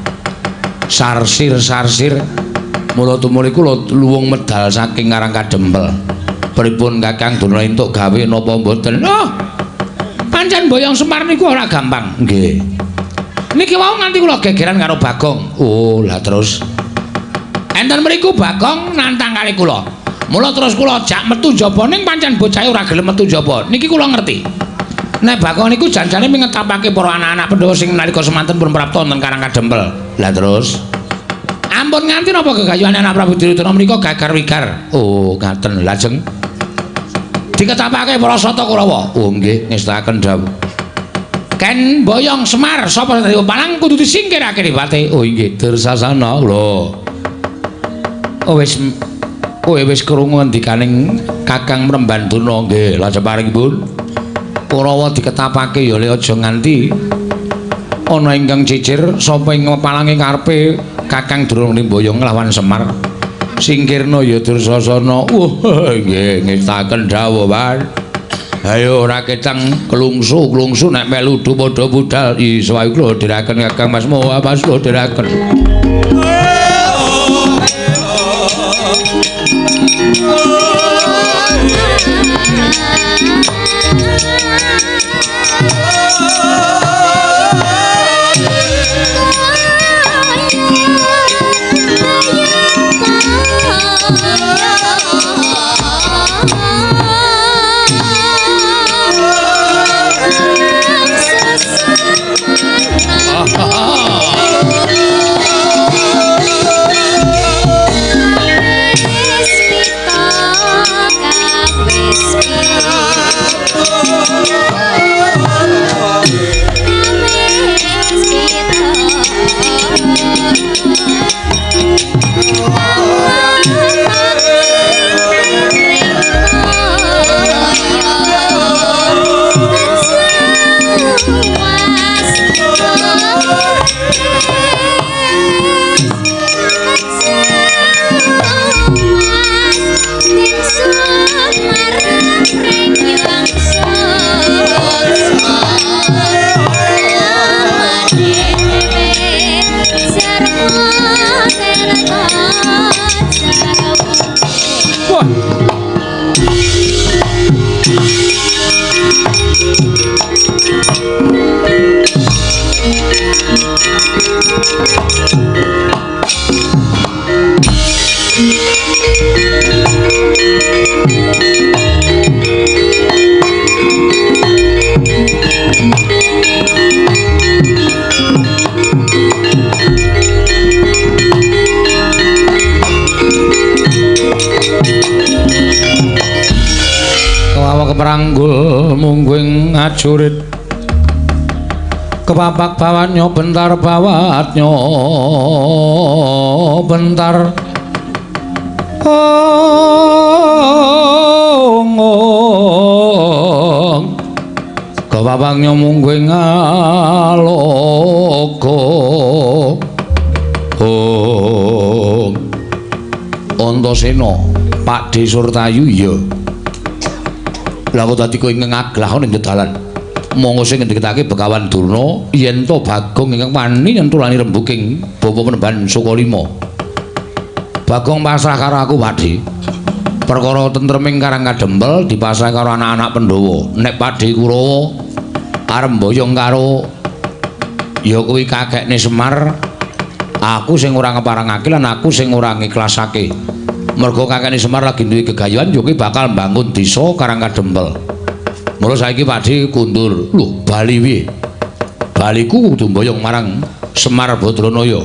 Sarsir-sarsir mula tumuli kula luwung medal saking Karang Kadempel. Pripun Kakang Durna entuk gawe napa mboten? Oh. Pancen boyong Semar niku ora gampang. Nggih. Niki wau nganti kula gegeran karo Bagong. Oh, lah terus enten mriku Bagong nantang kali kula. Mula terus kula jak metu njaba ning pancen bocahe ora gelem metu njaba. Niki kula ngerti. Nek Bagong niku janjane mengetapake para anak-anak Pandhawa sing nalika semanten pun prapta wonten Karang Kadempel. Lah terus ampun nganti napa gegayuhan anak Prabu Duryudana menika gagar-wigar. Oh, ngaten. Lajeng diketapake para Sata Kurawa. Oh nggih, ngestakaken dawuh. Ken boyong Semar sapa sing dadi palang kudu disingkirake dipate. Oh inggih, Dursasana lho. Oh wis kowe wis krungu ngendikaning Kakang Mremban Durna nggih, lajeng paringipun Kurawa diketapake ya le aja nganti ana ingkang cicir sapa ing palange karepe Kakang Durna mboyong nglawan Semar. Singkirna ya Dursasana. Wah, nggih ngestaken dawuh, Pak. Ayo ora ketang klungsu-klungsu nek melu padha budal. Iso ae kula dherekaken Kakang Mas Moha, Mas kula dherekaken. Keparanggul mungguing ajurit kepapak bawatnya bentar bawatnya bentar ong ong kepapaknya mungguing aloka ong Antasena Pakde Surtayu iya. Lah kok dadi kowe ngaglah ning dalan. Monggo sing ngendikake Begawan Durna yen to Bagong ingkang wani nyentulani rembuking bapa Penemban Sukalima. Bagong pasrah karo aku, Pakde. Perkara tentreming Karang Kadempel dipasrah karo anak-anak Pandhawa. Nek Pakde Kurawa arep mboyong karo ya kuwi kakekne Semar, aku sing ora ngeparangake lan aku sing ora ngiklasake. Mergo kakekne Semar lagi duwe gegayuhan ya kuwi bakal mbangun desa Karang Kadempel. Mula saiki Pakde kundur. Lho, bali piye? Baliku kudu mboyong marang Semar Badranaya.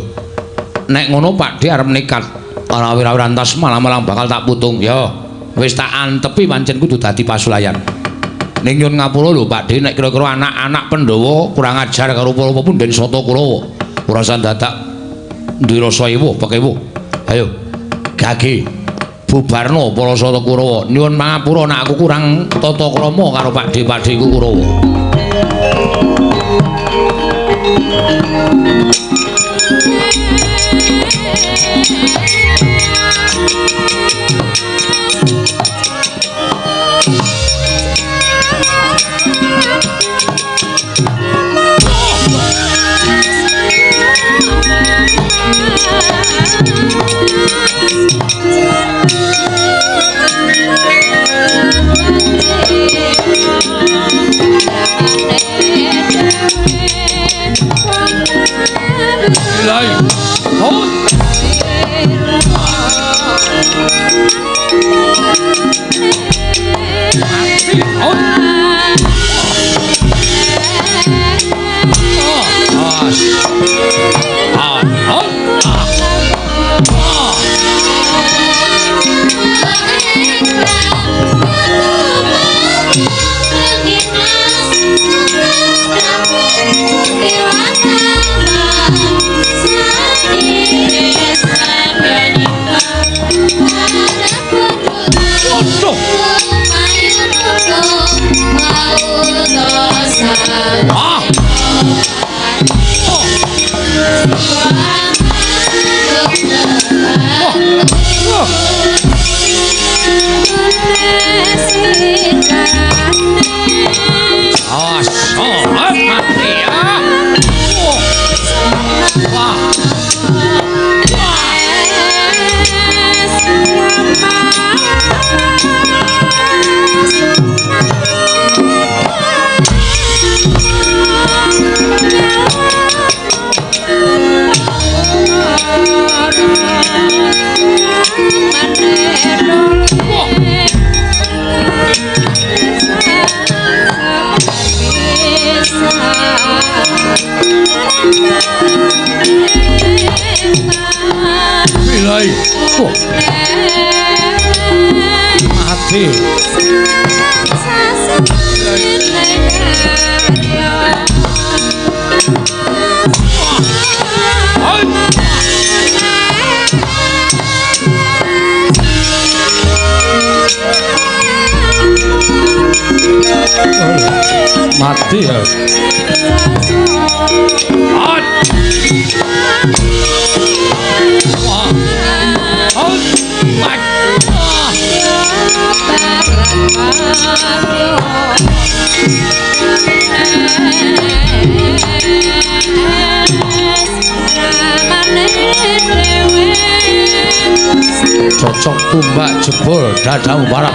Nek ngono Pakde arep nekat ana wira-wirantas malah-malah bakal tak putung. Ya, wis tak antepi pancen kudu dadi pasulayan. Ning nyun ngapura lho Pakde, nek kira-kira anak-anak Pandhawa kurang ajar karo apa-apa pun den Sata Kurawa. Ora usah dadak Duwe rasa ewuh pekewuh. Ayo gage bubarno para Sata Kurawa. Nyuwun pangapura nek aku kurang tata krama karo pakdhe-pakdheku Kurawa. Mati ya. Cocok tumbak jebol dadamu parah.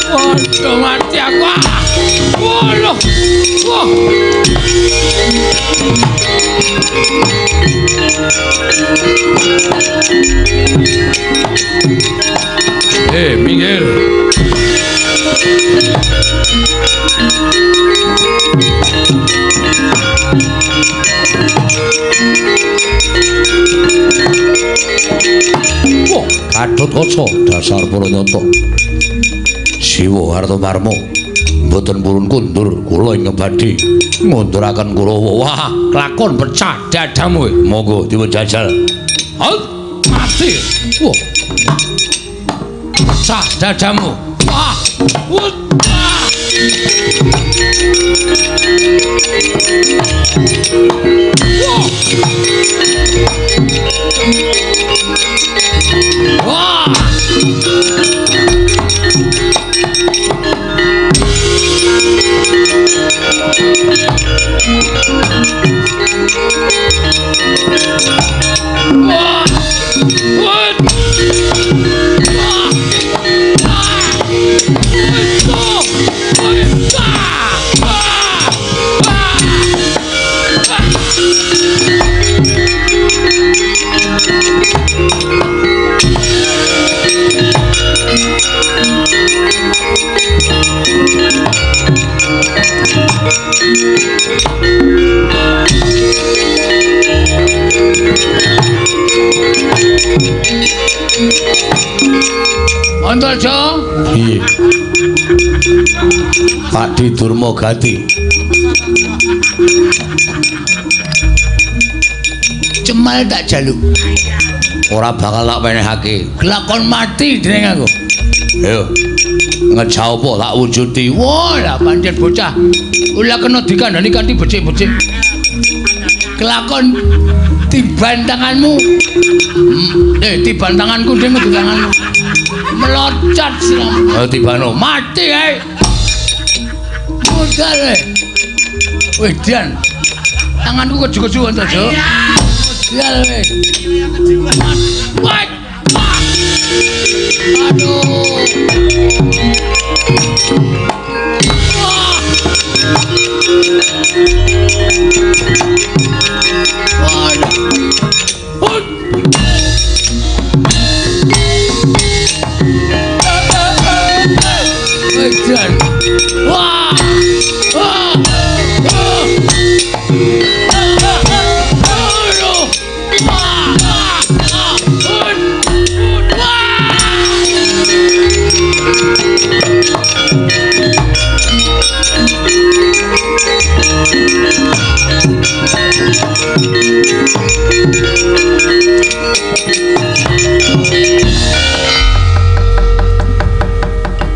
Waduh, mati aku. Waduh. Wah. Minggir. Wah, Gatotkaca dasar para nyata. Siwa Kartomarma mboten purun kundur kula ingkang badhe ngunduraken Kurawa. Wah, kelakon pecah dadamu. Monggo dipun jajal. Mati. Wah. Pecah dadamu. Wah. Wah. Wah. Wah. Antarja. Piye? Pakdi Durmagati. Cemal tak jaluk. Ora bakal tak wenehake. Kelakon mati dening aku. Ayo. Ngejau apa tak wujudi. Wah, lah pancen bocah. Ora kena dikandani kanthi becik-becik. Kelakon tiban tanganmu. Tiban tanganku ding di tanganmu. Melocot siramu. Ayo tibano. Mati ae. Modal e. Wedan. Tanganku keju-keju Antarja. Modal e. Wah. Aduh. Wah. Waduh. Wedan. Wah. Wah. Aduh. Wah.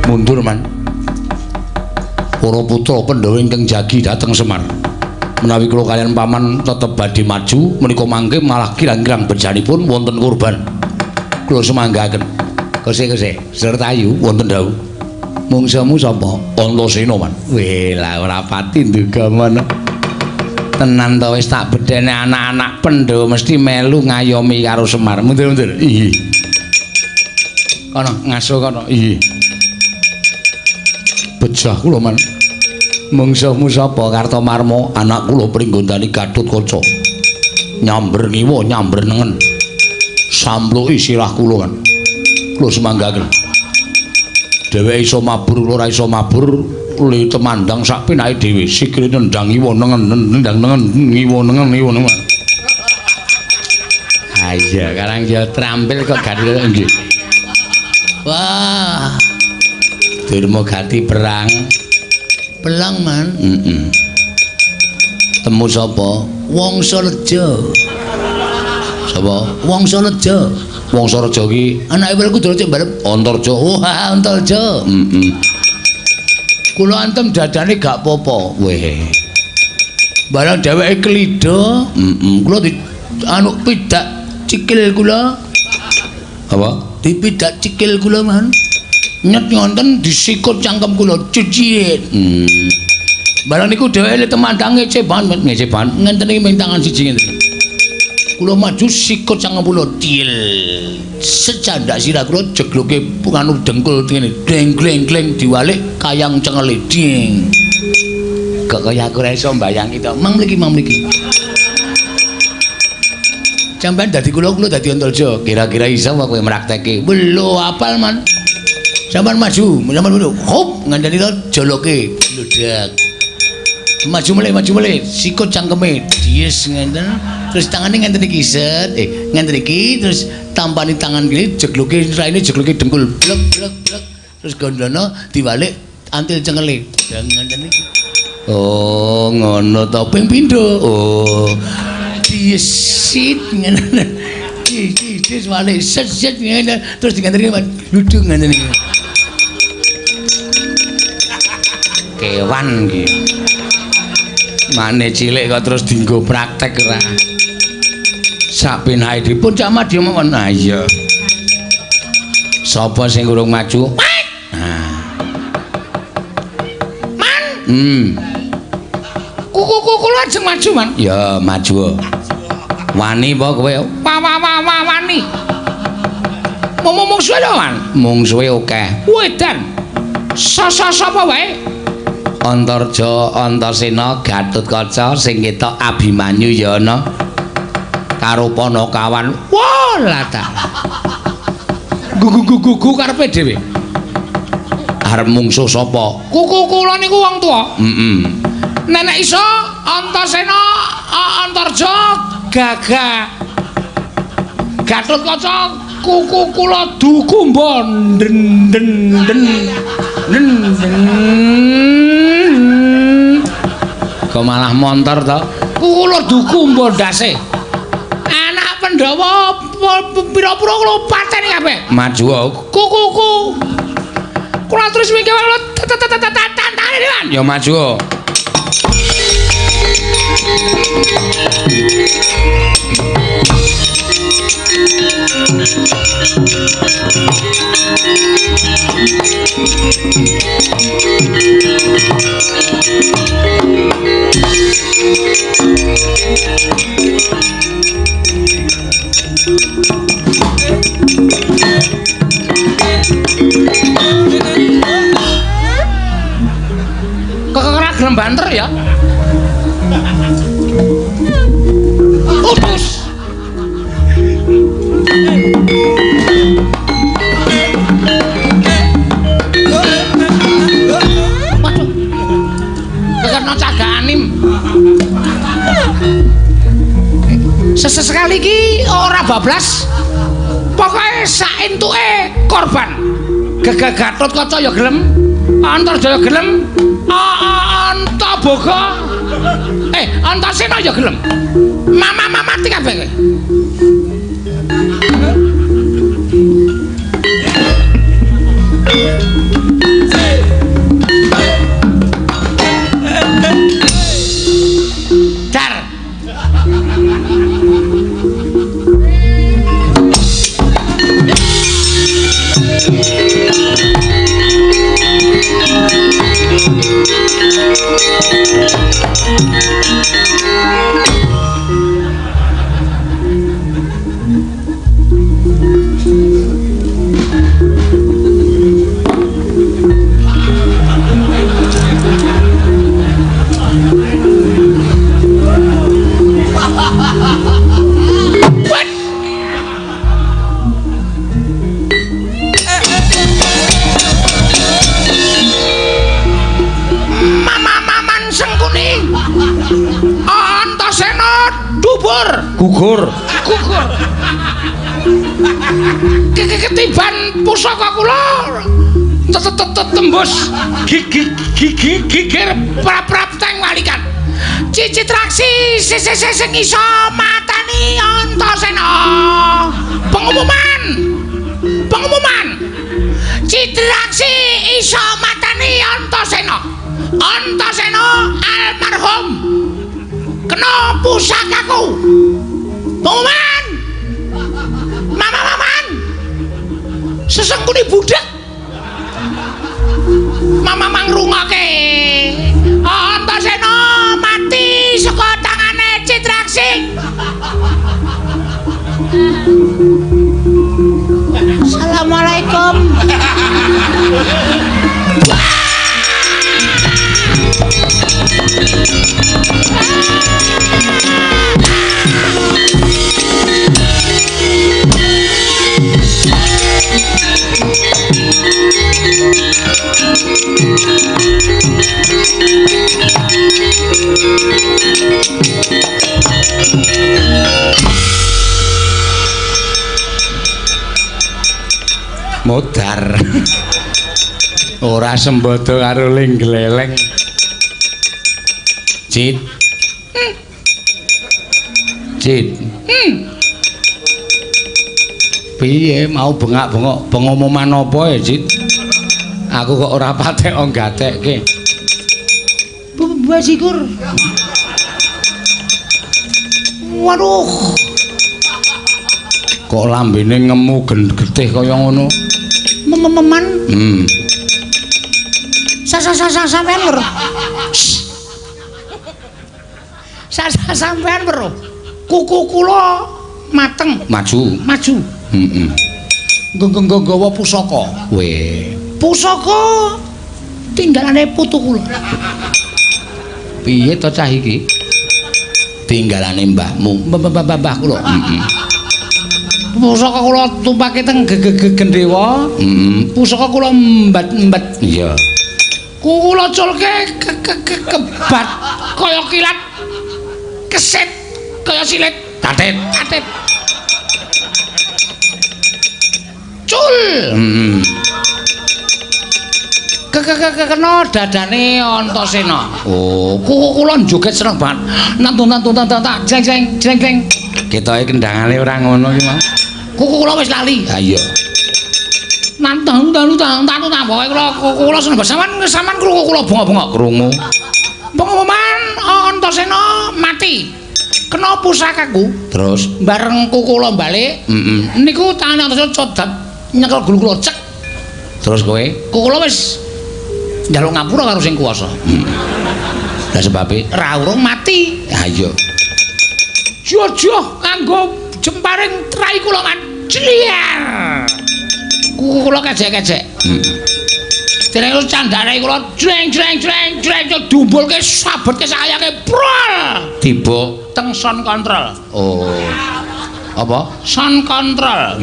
Mundur man. Para putra Pandhawa ingkang jagi dhateng Semar. Menawi kula kaliyan paman tetep badhe maju menika mangke malah kirang-kirang bejanipun wonten korban. Kula sumanggaken. Kose-kose sertayu wonten dawuh. Mungsuhmu sapa? Antasena man. Weh lah ora pati nduga mono. Tenan to wis tak bedhene anak-anak Pandhawa mesti melu ngayomi karo Semar. Mundur-mundur. Iya. Kono ngaso kono. Iya. Bejah kula man. Mungsuhmu sapa? Kartomarma, anak kula Pringgondani Gatotkaca. Nyamber ngiwa, nyamber nengen. Sampluki sirah kula man. Kula sumanggaken. Dheweke iso mabur, kula ora iso mabur, li temandang sak penake dhewe. Sikile nendang ngiwa nengen, nendang nengen, ngiwa nengen, ngiwa nengen. Ha iya, karang ya trampil kok gandel nggih. Wah. Durmagati perang. Pelang man. Heeh. Temu sapa? Wangsareja. Sapa? Wangsareja. Wangsareja ki anake Werkudara cek mbalep Antarja. Wah, Antarja. Heeh. Kula antem dadane gak apa-apa. Weh. Barang dheweke klida, heeh. Kula di anu pidak cikil kula. Apa? Dipidak cikil kula man. Nyet ngonten disikut cangkem kula cicit. Barang niku dheweke temandang ngece banget, ngece banget. Ngenten iki ming tangan siji ngenten. Kula maju sikut cangkem kula til. Secandak sirah kula jegloke nganu dengkul ngene. Deng gleng gleng diwalik kayang cengele ding. Kok kaya aku ora iso mbayangi to. Mang mriki, mang mriki. Sampeyan dadi kula, kula dadi Antarja. Kira-kira iso apa kowe mrakteke? Lho apal man. Sampeyan maju, sampeyan maju. Hop, ngandani to joloke. Bludak. Maju melih, maju melih. Sikut cangkeme. Dies ngenten. Terus tangane ngenten iki set. Ngenten iki terus tampani tangan kiri jegloke raine jegloke dengkul. Blek blek blek. Terus gondono diwalik antil cengele. Ngenten iki. Oh, ngono to. Ping pindho. Oh. Dies sit ngene. Dis walik set set ngene terus diganteni gludung ngene iki. Kewan iki. Mane cilik kok terus dienggo praktek ora. Sak penake dipun cak madya mawon. Ha iya. Sapa sing urung maju? Nah. Man. Kuku kula ajeng maju, Man. Ya, maju. Wani apa kowe? Wa wa wa wa wani. Mung mungsuhe lho, Man. Mungsuhe akeh. Wedan. Sasa sapa wae? Antarja, Antasena, Gatotkaca sing ketok Abimanyu ya ana. Karo Panakawan. Wah, lah ta. Gugu-gugu karepe dhewe. Arep mungsuh sapa? Kuku kula niku wong tuwa. Heeh. Nenek iso Antasena, Antarja, Gagah. Gatotkaca, Kuku kula dukumba den den den den den. Kok malah montor to? Kuku kula dukumba ndase. Anak Pandhawa pira-pira kula pateni kabeh. Maju. Kukuku. Kula terus mingke kula tantane dewan. Ya maju. Kok ora gelem banter ya? Utus. Waduh. Kekena cagak anim. Sesekali iki ora bablas. Pokoke sak entuke korban. Gegah Gatotkaca ya gelem, Antarjaya gelem, Antaboga, Antasena ya gelem. Mama mati kabeh kowe. Dar. Mama-maman Sengkuni. Antasena dubur, Gugur. Gugur. Ketiban pusaka kula tembus gigi gigir prap-prap teng walikat. Cicitraksi sing iso matani Antasena. Pengumuman. Pengumuman. Citraksi iso matani Antasena. Antasena almarhum kena pusakaku. Pengumuman. Mama-maman. Sesengkuni budhek. Mama mangrungoke. Antasena mati saka tangane Citraksi. Assalamualaikum. Modar. Ora sembodo karo ling gleleng. Cit. Cit. Piye mau bengak-bengok pengumuman apa ya, Cit? Aku kok ora patek gatekke. Bajigur. Waduh. Kok lambene ngemu getih kaya ngono? Mememan. Sampean weruh. Sampean weruh. Kuku kula mateng. Maju. Maju. Heeh. Nggawa pusaka. Weh. Pusaka tinggalane putu kula. Piye to cah iki? Tinggalane mbahmu. Mbah kula. Heeh. Pusaka kula tumpake teng gendhewa. Heeh. Pusaka kula mbat-mbat. Iya. Kula culke kebat kaya kilat. Kesit kaya silit. Tatit. Tatit. Cul. Kena dadane Antasena. Oh, kuku kula joget seneng banget. Nantun nantun nantun tak jleng jleng jleng jleng. Ketoke kendangane ora ngono iki, Mas. Kuku kula wis lali. Ha iya. Nantun nantun nantun nantun pokoke kula kuku kula seneng banget. Sampeyan sampeyan krungu kula bengok-bengok krungu. Pengumuman Antasena mati. Kena pusakaku. Terus bareng kuku kula balik. Heeh. Niku tangane Antasena codap nyekel gulu kula cek. Terus kowe? Kuku kula wis njaluk ngapura karo sing kuwasa. Lah sebabe ra urung mati. Ha iya. Jojoh nganggo jemparing rai kula man. Jliar. Kuku kula kejek-kejek. Dene candane kula jreng jreng jreng jreng dumbulke sabetke sayake prol. Tiba teng sound control. Oh. Apa? Sound control.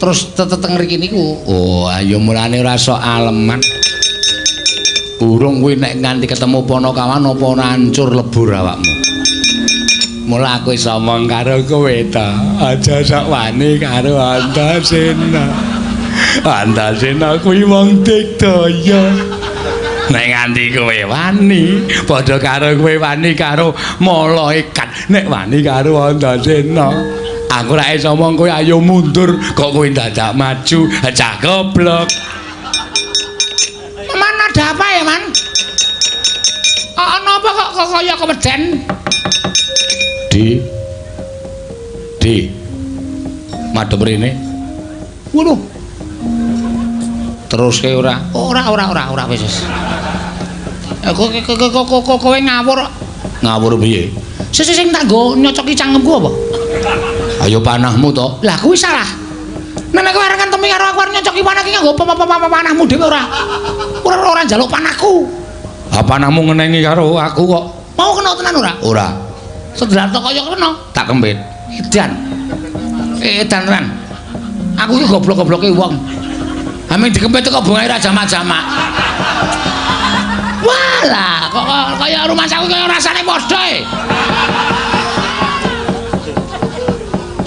Terus teteng mriki niku. Oh, ayo mulane ora sok aleman. Burung kuwi nek nganti ketemu Panakawan apa ora hancur lebur awakmu. Mula aku iso omong karo kowe ta. Aja sok wani karo Antasena. Antasena kuwi wong digdaya. Nek nganti kowe wani, padha karo kowe wani karo malaikat. Nek wani karo Antasena, aku ora iso omong kowe ayo mundur, kok kowe dadak maju, cah goblok. Man ada apa ya, Man? Ana apa kok kaya keweden? D. D. Madhep rene. Waduh. Teruske ora? Ora wis wis. Kowe ngawur. Ngawur piye? Sing sing tak nggo nyocoki cangkemku apa? Ayo panahmu to. Lah kuwi salah. Nek kowe arep ngentemi karo aku arep nyocoki panah ki nganggo panahmu dhewe ora. Ora njaluk panahku. Ha panahmu ngenengi karo aku kok. Mau kena tenan ora? Ora. Sedelat kaya kena. Tak kempit. Edan. Edan tenan. Aku iki goblok-gobloke wong. Aming dikempit kok bungae ra jamak-jamak. Walah, kok kaya rumah saku kaya rasane padha e.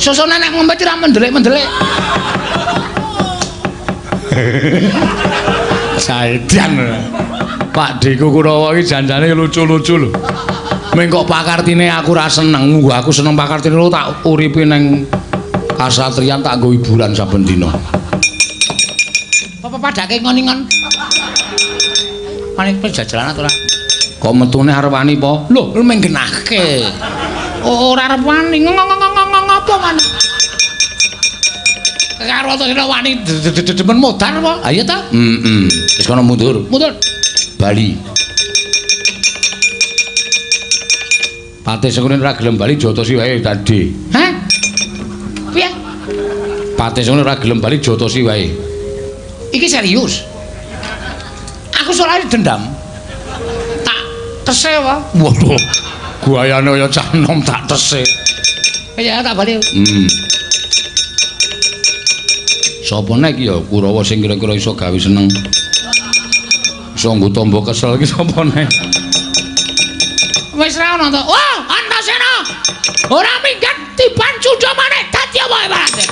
Susune nek ngempit ora mendelik-mendelik. Saidan. Pak Deku Kurawa iki janjane lucu-lucu lho. Ming kok pakartine aku ora seneng, munggo aku seneng pakartine lho tak uripi neng kasatriyan tak nggo hiburan saben dina. Apa padake ngon-ngon? Paling jajalan ora? Kok metune arep wani po? Lho, ming genahke. Ora arep wani. Ngopo wani? Karo Antasena wani demen modar apa? Ha iya ta? Heeh. Wis kono mundur. Mundur. Bali. Patih Sengkuni ora gelem bali jotosi wae tadi. Hah? Piye? Patih Sengkuni ora gelem bali jotosi wae. Iki serius. Aku soalnya dendam. Tak tese apa? Waduh. Guayane kaya cah nom tak tese. Ya tak bali. Sapa nek ya Kurawa sing kira-kira iso gawe seneng. Iso nggo tombo kesel iki sapa nek? Wis ra ono to. Wah, Antasena. Ora minggat tiban cundha maneh dadi apa wae.